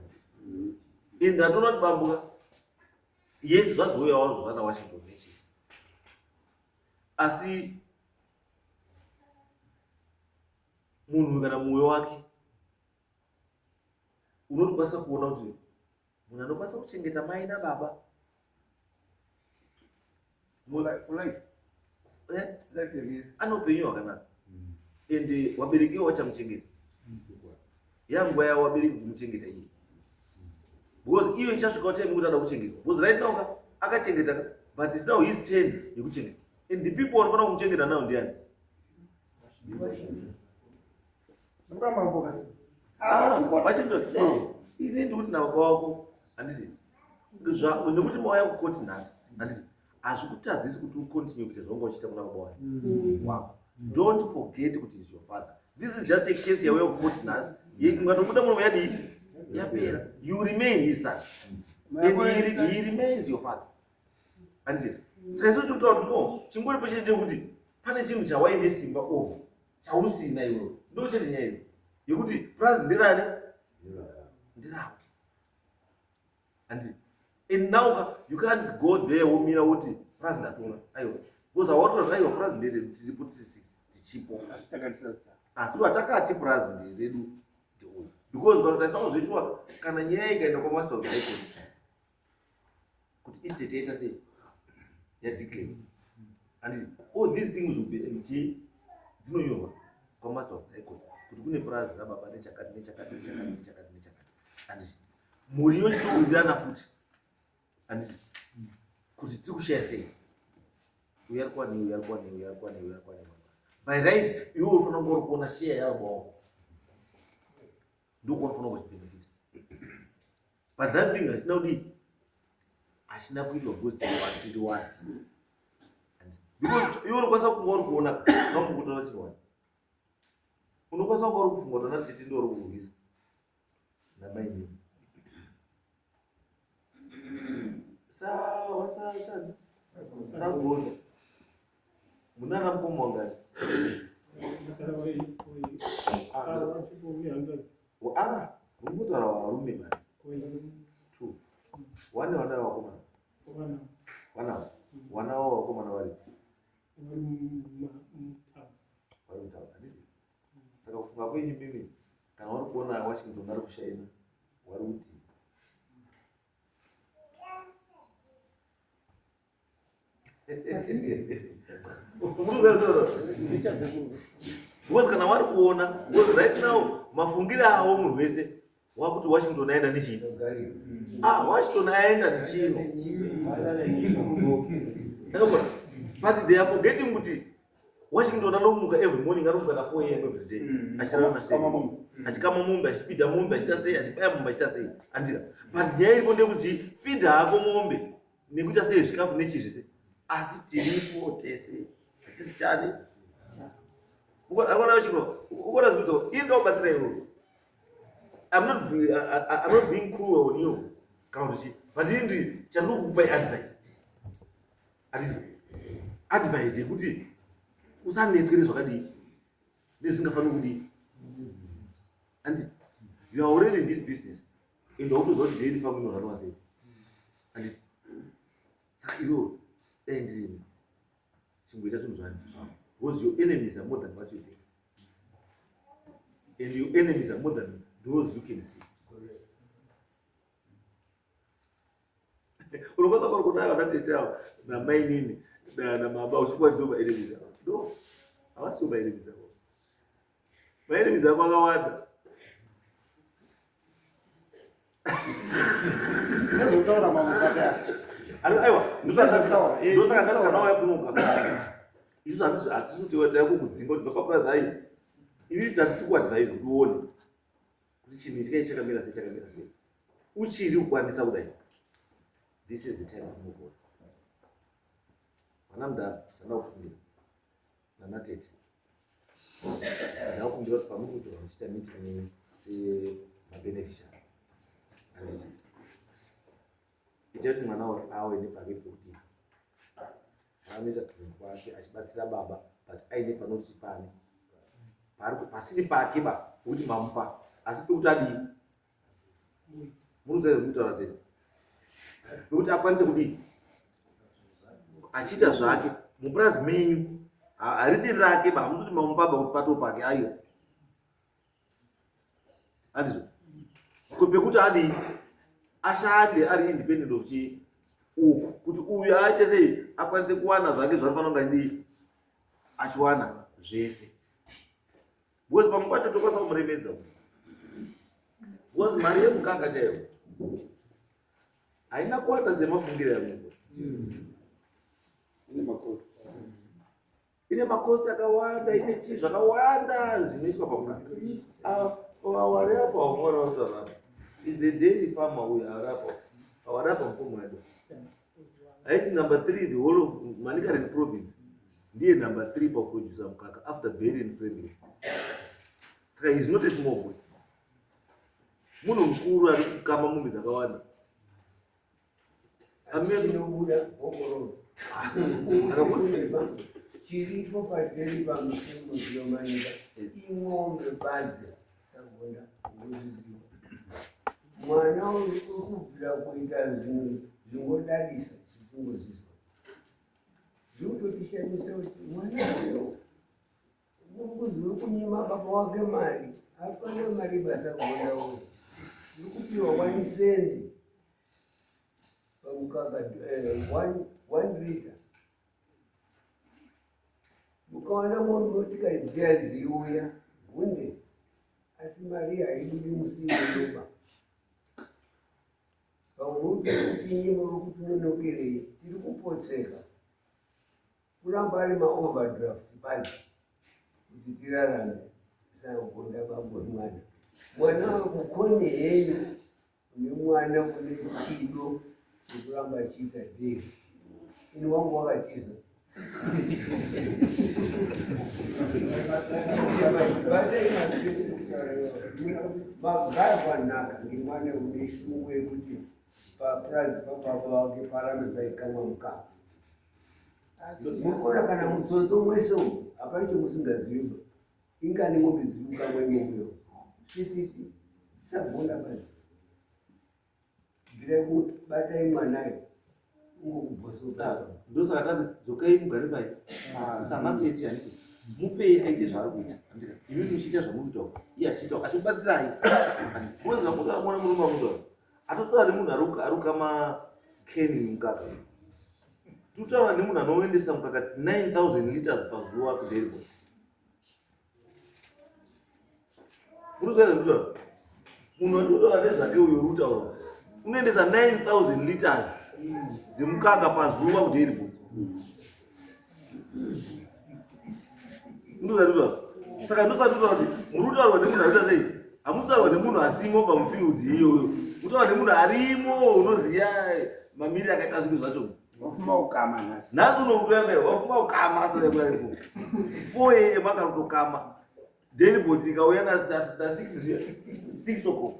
and ndatoona kuti bambuka yes zvazouyawo zvana Washington nechii asi munhu kana mwoyo wake unotokwanisa kuona kuti munhu anokwanisa kuchengeta mai nababa eh? ane upenyu hwakanaka and eh, wabereki iwo wachamuchengeta yanguva yavo wabereki kumuchengeta iye because iyo ichasvikawo time yekuti ada kuchengetwa because right now ka akachengeta ka but it's now his turn yekuchengeta and the people vanofanira kumuchengeta now ndiani Ini ndikuti nababa wako handiti nekuti mauya kukoti nhasi handiti hazvikutadzisi kuti ucontinue kuita zvaunga uchiita kuna baba wako mm. wako don't forget kuti is your father this is just a case yauya kukoti nhasi ungatobuda muromo yadii yapera you remain his son and he remains your father handiti saka isu tiri kutaura kuti no chingoripo chete chekuti pane chinhu chawaine simba over chausina iwewe ndo chete nyaya iyo yekuti purazi nderani nderako and and now ka you can't go there womira woti purazi ndatora aiwa because hawatora aiwa purazi nderedu tiripo tiri six tichipo asi watakati purazi nderedu ndeuyu because ukatotarisao zvechuwa kana nyaya ikaenda kwamaster of high court kuti estate yaita sei yadeclare and all these things will be mg dzinonyorwa kwamaster of high court kuti kune purazi rababa nechakati nechakati nechakati nechakati nechakati handiti mhuri yochitowirirana futi handiti kuti tiri kushaya sei uyu ari kuwanei uyu ari kuwanei uyu ari kuwanei uyu ari kuwanei by right iwe unofanira kunge uri kuona share yababa wako ndokunofanira kuchibenefita but that thing hachina kudii hachina kuitwa because tiri wani because iwe unokwanisa kunga uri kuona kambokutora chiri wani unokwanisa kunga uri kufunga kuti ana tete ndiwo uri kurwisa namainini sagondo munana mukoma wangani Ah, murikutaura varume basi. Two. Wane vana vakomana. Wana. Wana wavo vakomana vari. Vari mutaura. Handiti? Saka kufunga kwenyu mimi kana uri kuona Washington ari kushaina wari kuti Because kana wari kuona because right now mafungire awo munhu wese wakuti Washington aenda nechii? Ah, Washington aenda nechino. Ndakabona. But they are forgetting kuti Washington anomuka every morning anomuka na 4 am every day. Achirara na 7. Achikama mombe, achifidha mombe, achiita sei, achibaya mombe, achiita sei. Andira. But nyaya iripo ndeyekuti fidha hako mombe nekuita sei zvikafu nechii zvese. Asi tiripo tese. Hatisi chani. Ukaona chiro, ukaona zvidzo, ini ndokubatsira iwe. I'm not, be, I, I'm not being cruel on you. Kana kuti but ini ndiri chandinokupa advice. Handiti advice yekuti usanetswe nezvakadii nezvisingafaniri kudii. And you are already in this business and wautoziva kuti daily farm inoranwa sei. Handiti saka iwewe dai ndirini chingoita zvinhu zvako because your enemies are more than what you think and your enemies are more than those you can see. Unokwanisa kuri kuna vana tete avo namainini namaba uchifunga kuti ndo maenemies avo. No, havasiwo maenemies avo. Maenemies ako akawanda. Ndozvotaura mambo padare. Aiwa, ndosaka ndati kana wauya kuno ukagara. Isu hatisi kuti takukudzinga kuti baba purazi ayi. Ini tati tikuadvise kuti uone kuti chinhu ichi kai chakamira sei chakamira sei. Uchiri kukwanisa kudai. This is the time to move on. Vana mudhara, zvanda kufungira. Nana tete. Ndakumbira kuti pamuri kutora muchiita meeting yenyu semabeneficiary. Handiti. Itai kuti mwana wake awe nepake pekuti anoita tunhu kwake achibatsira baba but aine panoti pane paari pasiri pake ba pekuti mamupa asi pekuti adii muruziva zvekutaura tete pekuti akwanise kudii achiita zvake mupurazi menyu harisi rake ba hamusi kuti mamupa ba kuti pato pake aiwa handizvo ko pekuti adii ashande ari independent of chii uku kuti uyu aite sei akwanise kuwana zvake zvaanofanira kunge achidii achiwana zvese because pamwe pacho tokwanisa kumuremedza because mari yemukaka chaiyo haina kuwanda semafungiro yamunhu. Ine makosi akawanda, ine chii zvakawanda zvinoitwa pamukaka. Awari apo wamwana wataura is a dairy farmer uyu ari apo awari apa mukomo wedu haisi number 3 the whole of Manicaland province ndiye number 3 pakuproducer mukaka after Berry and Friendly. Saka he is not a small boy, munhu mukuru ari kukama mombe dzakawanda. Chinobuda bhokororo chiripo pamberi pamutemo zvinomanika ing'ombe badzi sagonda unozviziva mwana uri kubvira kuita zvinhu zvingodadisa zvisingozvizwa zvinototishamisa kuti mwana uyo uri kuzi uri kunyima baba wake mari. Hapana mari basa gonda uyo uri kupiwa 1 cent pamukaka, 1 liter. Mukaona mombe tikadziya dziuya gunde asi mari haibudi musi iwoyoba. Pamwe muri kutinyima, uri kutinonokerei, tiri kupotseka kuramba ari maoverdraft badzi kuti tirarame. Sagonda bambo mwana mwana mukoni henyu une mwana une chido chekuramba achiita dairy. Ini wangu wakatiza. Magarwa nhaka ngemwana une shungu yekuti papurazi pababa wake parambe paikamwa mukaka. Muri kuona kana mutsotso mwese umu hapana chomusingazivi. Ingani mombe dziri kukamwa imomoyo svititi tisagonda badzi bvirai kubatai mwanayo ungokubhosoka. Ndosaka tati dzokai mugare pai samatete, handiti? Mupei aite zvaari kuita, handiti? Imi muchiita zvamuri kuitawo, iye achiitawo achikubatsirai. Moziva muona murume wamutaura atosora nemunhu ari kukama keni mukaka. Tutaura nemunhu anoendesa mukaka 9000 liters pazuva kuDairibord. Urikuziva zvekutaura? Munhu atitaura nezvake uyo uri kutaura unoendesa 9000 liters dzemukaka pazuva kuDairibord. Ndozvatitaura. Saka ndozvatitaura kuti muri kutaurwa nemunhu arikuita sei? Hamutaurwa nemunhu asimo pamufield iyoyo, mutaura nemunhu arimo unoziva mamiriro akaita zvinhu zvacho. Wafuma ukama nhasi. Nhasi unokutoenda wafuma ukama asaipo 4 am akatokama Dairibord ikauya na6 zviya, 6 o'clock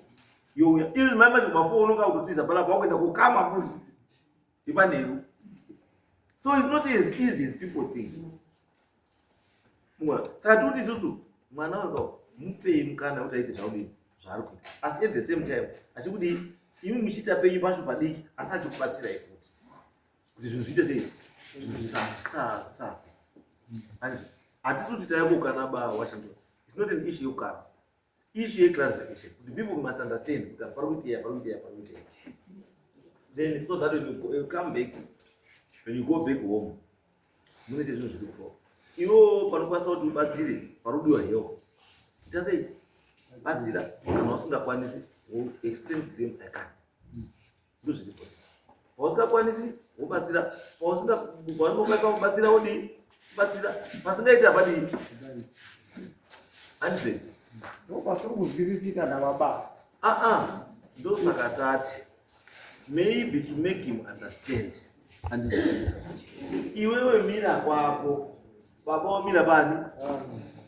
youya izvi mai macho ma4 unonga kutotiza panapa wakuenda kukama futi ipanheru. So it's not as easy as people think. Mwana, saka tikuti isusu mwana wako mupei mukana kuti aite zvaudini zvaari kuita, asi at the same time achikudii imi muchiita penyu pacho padiki, asi achikubatsirai futi kuti zvinhu zviite sei, zvinhu zvisafe. Hatisi kuti tayakukana ba Washington. It's not an issue yekukana, issue yeclarification kuti people must understand kuti pari kuitei, pari kuitei, pari kuitei. Then so that when you, go, you come back, when you go back home, munoite zvinhu zviri kufa. Iwo panokwanisa kuti ubatsire parudiwa help. Ita sei? Batsira kana usingakwanisi, explain to them I can't. Ndozviripo. Pausingakwanisi wobatsira, pausinga paunokwanisa kubatsira wodii? Batsira. Pasingaiti hapadii? Andizve. Ndopasiri kuzwisisika nababa. Ah ah, ndosaka tati maybe to make him understand. Andizve. Iwewe mira kwako, baba wamira pani?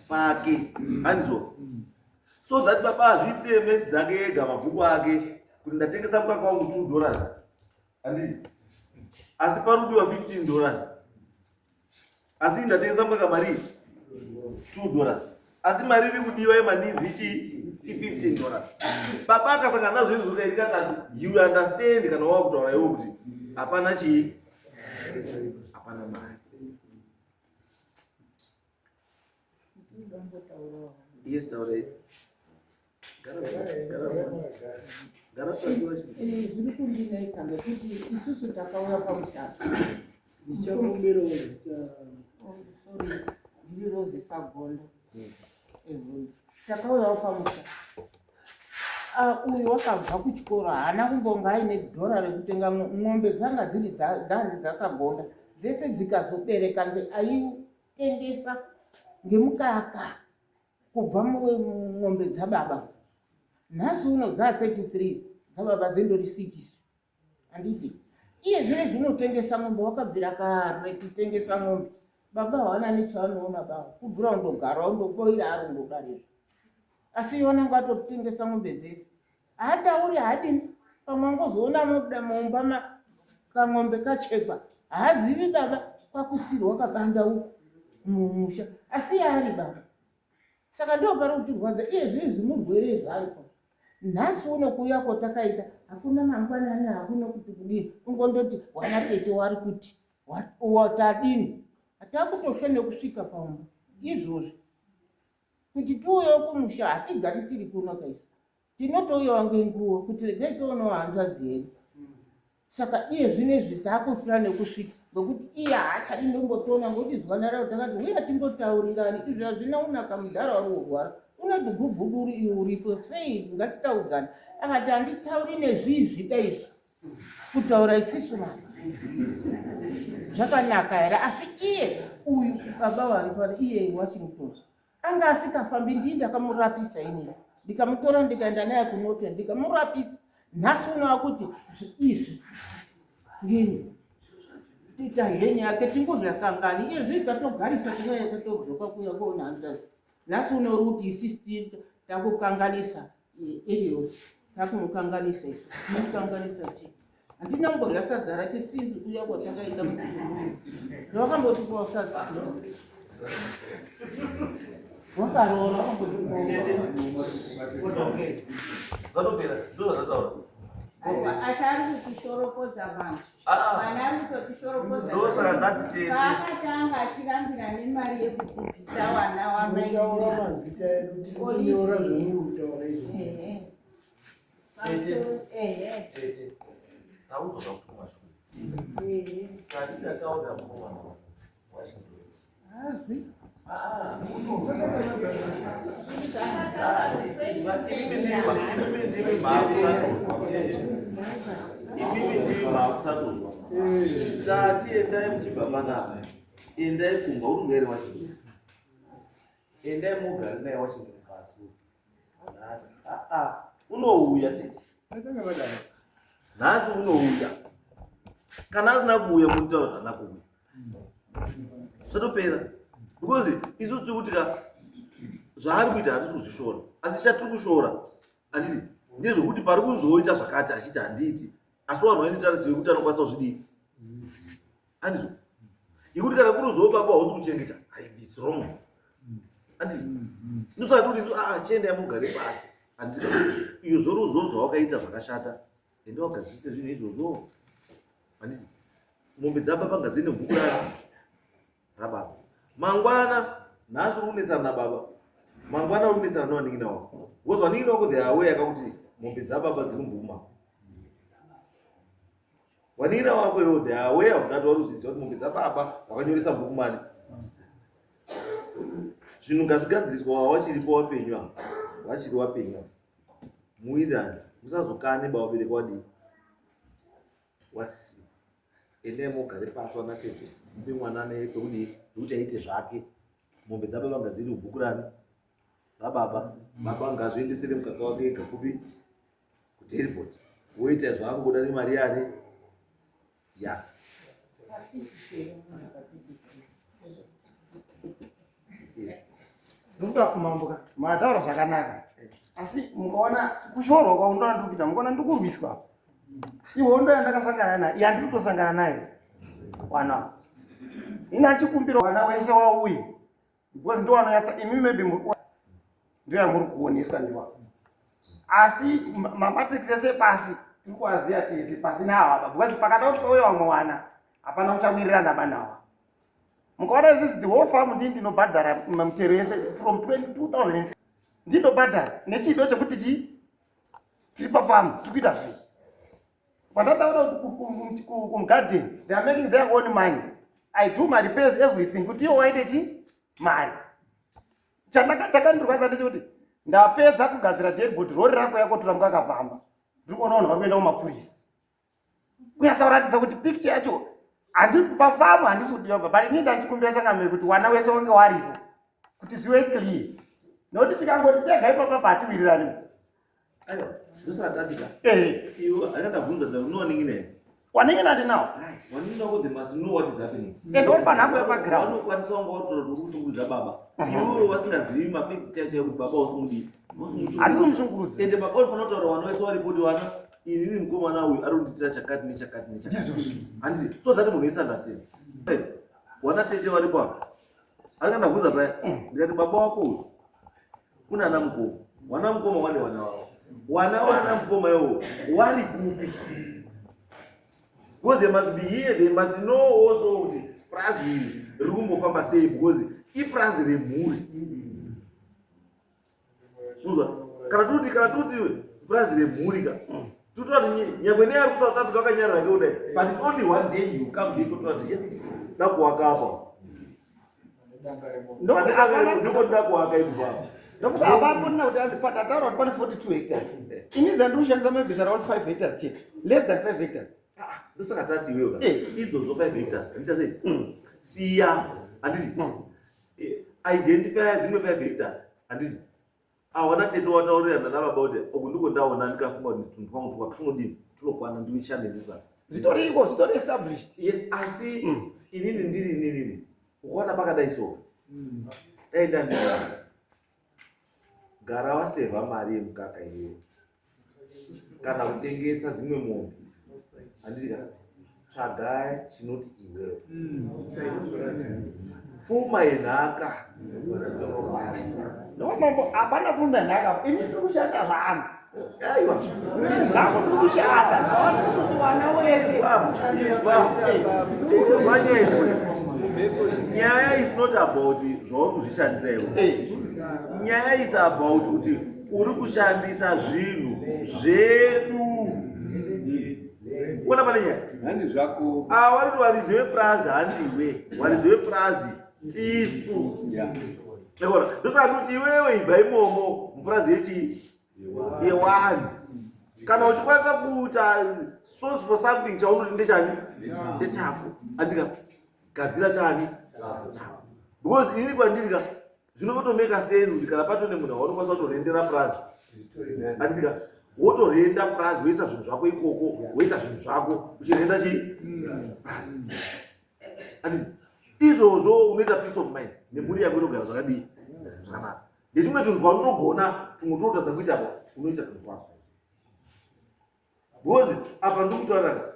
Pake. Andizvo. So that baba azviitire mesi dzake ega mabhuku ake kuti ndatengesa mukaka wangu 2 dollars. Handiti? Asi parudiwa 15 dollars. Asi ndatengesa mukaka mari 2 dollars. Asi mari iri kudiwa yemanidzi ichi i15 dollars. Baba akasangana nazvo izvi zvikairi katatu, you will understand kana wava kutaura iwe kuti hapana chii? Hapana mari. Yes, taurai. Gara pasi, gara pasi. Gara pasi wachi. Eh, zviri kundinetsa ngekuti isusu takauya pamuchato. Ndichakumbirawo zita. Oh, sorry, ndiri Rose Sagonda. Ehe. Takauyawo pamusha. Ah, uyu wakabva kuchikoro haana kumbonga aine dhora rekutenga ng'ombe dzanga dziri dzanzi dzaSagonda dzese dzikazobereka aitengesa ngemukaka kubva mumombe dzababa. Nhasi uno dzaa 33 dzababa dzendori 6 handiti? Iye zvino izvi unotengesa mombe wakabvira kare kutengesa mombe. Baba hawana nechavanoona baba kubvira undogara undoboira ari undodarira. Asi iwe unenge watotengesa mombe dzese. Haatauri haadini pamwe angozoona mobuda mumba kamombe kachekwa haazivi baba kwakusirwa kabanda uku mumusha asi iye ari baba saka ndo pari kutirwadza iye zvinhu zvimurwere zvaiko nhasi uno kuuya kwatakaita hakuna mangwanani hakuna kuti kudini ungondoti wana tete wari kuti watadini takutosha nekusvika paumba izvozvi kuti tiuyewo kumusha hatigari tiri kuno kaisi tinotouyawo ngenguva kuti regai tionawo hanzvadzi yedu saka iye zvino izvi taakutya nekusvika ngekuti iye haachadi ndombotoona ngekuti zuva nararo takati huya timbotaurirani izvi hazvina kunaka mudhara wari kurwara unoti gubvuduru iwe uripo sei ngatitaudzane akati handitauri nezvii zvida izvi kutaura isisu vanhu zvakanaka here asi iye uyu baba vari pano iye washington anga asikafambi ndii ndakamurapisa inini ndikamutora ndikaenda naye kunote ndikamurapisa nhasi uno akuti izvi ngenyi tita henyu yake tingozvakangani iye zvii tatogarisa tinaya tatodzoka kuya kuona hanzvadzi nhasi uno uri kuti isisi takukanganisa Eliot takumukanganisa isu tinokanganisa chii handina kumbodya sadza rake sinzi kuya kwatakaita ndawakamboti sadza wakaroora Zvatopera, ndozvandataura. Asi ari kutishoropodza vanhu. Ah. Vana ari kutotishoropodza. Ndosaka ndati tete. Paakatanga achirambira nemari yekudzidzisa vana wamai. Tinotaura mazita edu tiri kunyora zvemuri kutaura izvo. Ehe. Tete. Ehe. Tete. Taudzwa kuti kumashure. Ehe. Tati tataura mukomana Washington. Hazvi. Ah, imimi ndimi maakusatozwa tati endai muchibva panapa endai kumba uri kunga iri washington endai mugare naye washington pasi nhasi aa unouya tete nhasi unouya kana asina kuuya munotaura kuti haana kuuya zvatopera because isu tiri kuti ka zvaari kuita hatisi kuzvishora asi chatiri kushora handiti ndezvekuti pari kunzoita zvakati achiti handiiti asi vanhu vaine tarisiro yekuti anokwanisa kuzvidii handizvo yekuti kana kuri uzoo baba hausi kuchengeta its wrong handiti ndosaka tiri kuti isu aa chiendai mugare pasi handiti iyo zvoruzo zvawakaita zvakashata ende wagadzise zvinhu izvozvo handiti mombe dzababa ngadzine bhuku raro rababa mangwana nhasi uri kunetsana nababa mangwana uri kunetsana nevanin'ina wako because vanin'ina wako they are aware kakuti mombe dzababa dziri mubhuku mako. Wanina wako iwo they are aware of that, vari kuzviziva kuti mombe dzababa wakanyoresa bhuku mani. Zvinhu ngazvigadziriswa wachiripo wapenyu apa, wachiri wapenyu apa. Muwirirane, musazokane baba vabereki wadii wasisi. Endai mogare pasi wana tete, mupe mwana nepekudii pekuti aite zvake. Mombe dzababa ngadziri kubhuku rani rababa, baba ngazviendesere mukaka wake ega kupi kuDairibord woita zvaangoda nemari yani ya ndokuda mambo ka mataura zvakanaka asi mukaona kushorwa kwaundoona ndiri kuita mukaona ndiri kurwiswa ihondo yandakasangana nayo yandiri kutosangana nayo wana ini achikumbira wana wese wauye because ndowanonyatsa imi maybe ndoyamuri kuoneswa ndiwa asi mamatrix ese pasi tiri kuaziva tese pasi naawaba because pakada kuti pauye vamwe wana hapana kuchawirirana banawa mukaona isusu the whole farm ndii ndinobhadhara mutero yese from 2006 ndinobhadhara nechido chekuti chii tiri pafamu tiri kuita zvinhu Pandataura kuti kumugarden they are making their own money. I do my repairs everything kuti iwo waite chi mari. Chandaka chakandirwadza ndechekuti ndapedza kugadzira deadboard rori rako yakotora mukaka pamba. Ndiri kuona vanhu vari kuenda kumapurisa. Kunyatsa kuratidza kuti picture yacho handi pafamu handisi kudiwa but ini ndachikumbira changamire kuti wana wese wange waripo kuti zvive clear. Nokuti tikangoti tega ipapa patiwirirani. Aiwa, ndosaka tandika. Eh. Iwe akandabvunza that unowaningi naye. Waningi nati nawo. Right. Waningi nako they must know what is happening. And uri panhamo yepaground. Vanokwanisa wanga watora kuti uri kushungurudza baba. Iwewe wasingazivi mafacts chaiwo chaiwo kuti baba usingudii. Handisi kumushungurudza. Ende baba unofanira kutaura vana vese varipo kuti vana inini mukomana uyu ari kundiitira chakati nechakati nechakati. Handiti so that munhu wese understands. Wana tete varipo apa. Akandabvunza paya ndikati baba wako uyu kuna ana mukoma wana mukoma wane wana wavo wana wana mukoma iwo wari kupi because they must be here they must know also kuti purazi iri riri kumbofamba sei because ipurazi remhuri uzwa kana tuti kana tuti purazi remhuri ka tutora kuti nyangwe neari kusouth africa wakanyarara ke kudai but it's only one day you come here kutora kuti dakuwaka apa Ndinoda kuwaka ipapo. Ndokuti apapo ndina kuti anzi patataura kuti pane 42 hectares. Ini zandiri kushandisa maybe around 5 hectares chete. Less than 5 hectares. Ah, ndosaka tati iwewe ka. Eh. Idzodzo 5 hectares. Handicha sei? Siya. Handiti. Identify dzimwe 5 hectares. Handiti. Awana tete wataurirana nababa kuti uku ndiko ndaona ndikafunga kuti tunhu twangu twaka tunodini tunokwana ndishande ndiri pano. Zvitoriko, zvitori established. Yes, asi inini ndiri inini. Ukaona pakadai so. Dai ndandira. Gara wasevha mari yemukaka iyoyo. Kana kutengesa dzimwe mombe. Handiti ka? Tsvaga chinoti iwewe. Pfuma yenhaka. No mambo hapana pfuma yenhaka. Ini ndiri kushanda zvangu. Aiwa. Zvangu ndiri kushanda. Kuti wana wese. Nyaya is not about zvauri kuzvishandira iwe. Nyaya is about kuti uri kushandisa zvinhu zvedu. Ona pane nyaya. Handi zvako. Ah, wari waridzi wepurazi handiwe. Waridzi wepurazi tisu. Yeah. Ekona, ndosaka kuti iwewe ibva imomo mupurazi yechi yewani. Kana uchikwanisa kuita source for something chaunoti ndechani? Ndechako. Andika gadzira chani? Chako. Because ini kwandiri ka zvinotomeka sense kuti kana patone munhu waunokwanisa kutorendera purazi. Andika wotorenda purazi woisa zvinhu zvako ikoko woita zvinhu zvako uchirenda chii? Purazi. Anditi izvozvo unoita peace of mind nemhuri yako inogara zvakadii? Zvakanaka. Ndechimwe tunhu twaunogona tumwe tunotadza kuita apa unoita tunhu twako. Because apa ndikutaura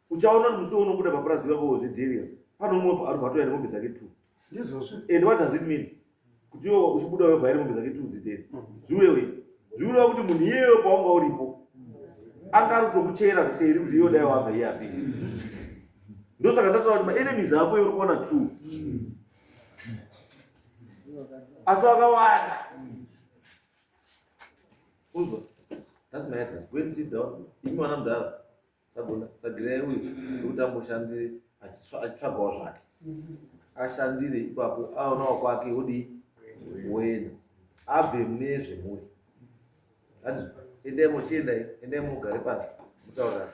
uchaona kuti musi unobuda papurazi ipapo zvedheria pane umwe arubva atouya nemombe dzake two. Ndizvozvo. And what does it mean? Kuti iwe uchibuda webva ine mombe dzake two dziteni. Zviurewei? Zviureva kuti munhu iyeyo paunga uripo anga ari kutokuchera kuseri kuti iwe dai wabva iye apinde. Ndosaka ndataura kuti maenemies ako iwe uri kuona two. Asi wakawanda. Unzwa? That's my advice. Go and sit down. Imi mwana mudhara. Sagona tsagirai uyu nekuti amboshandire achitsvagawo zvake ashandire ipapo aonawo kwake wodii woenda abve mune zvemhuri endai muchiendai endai mugare pasi mutaurira.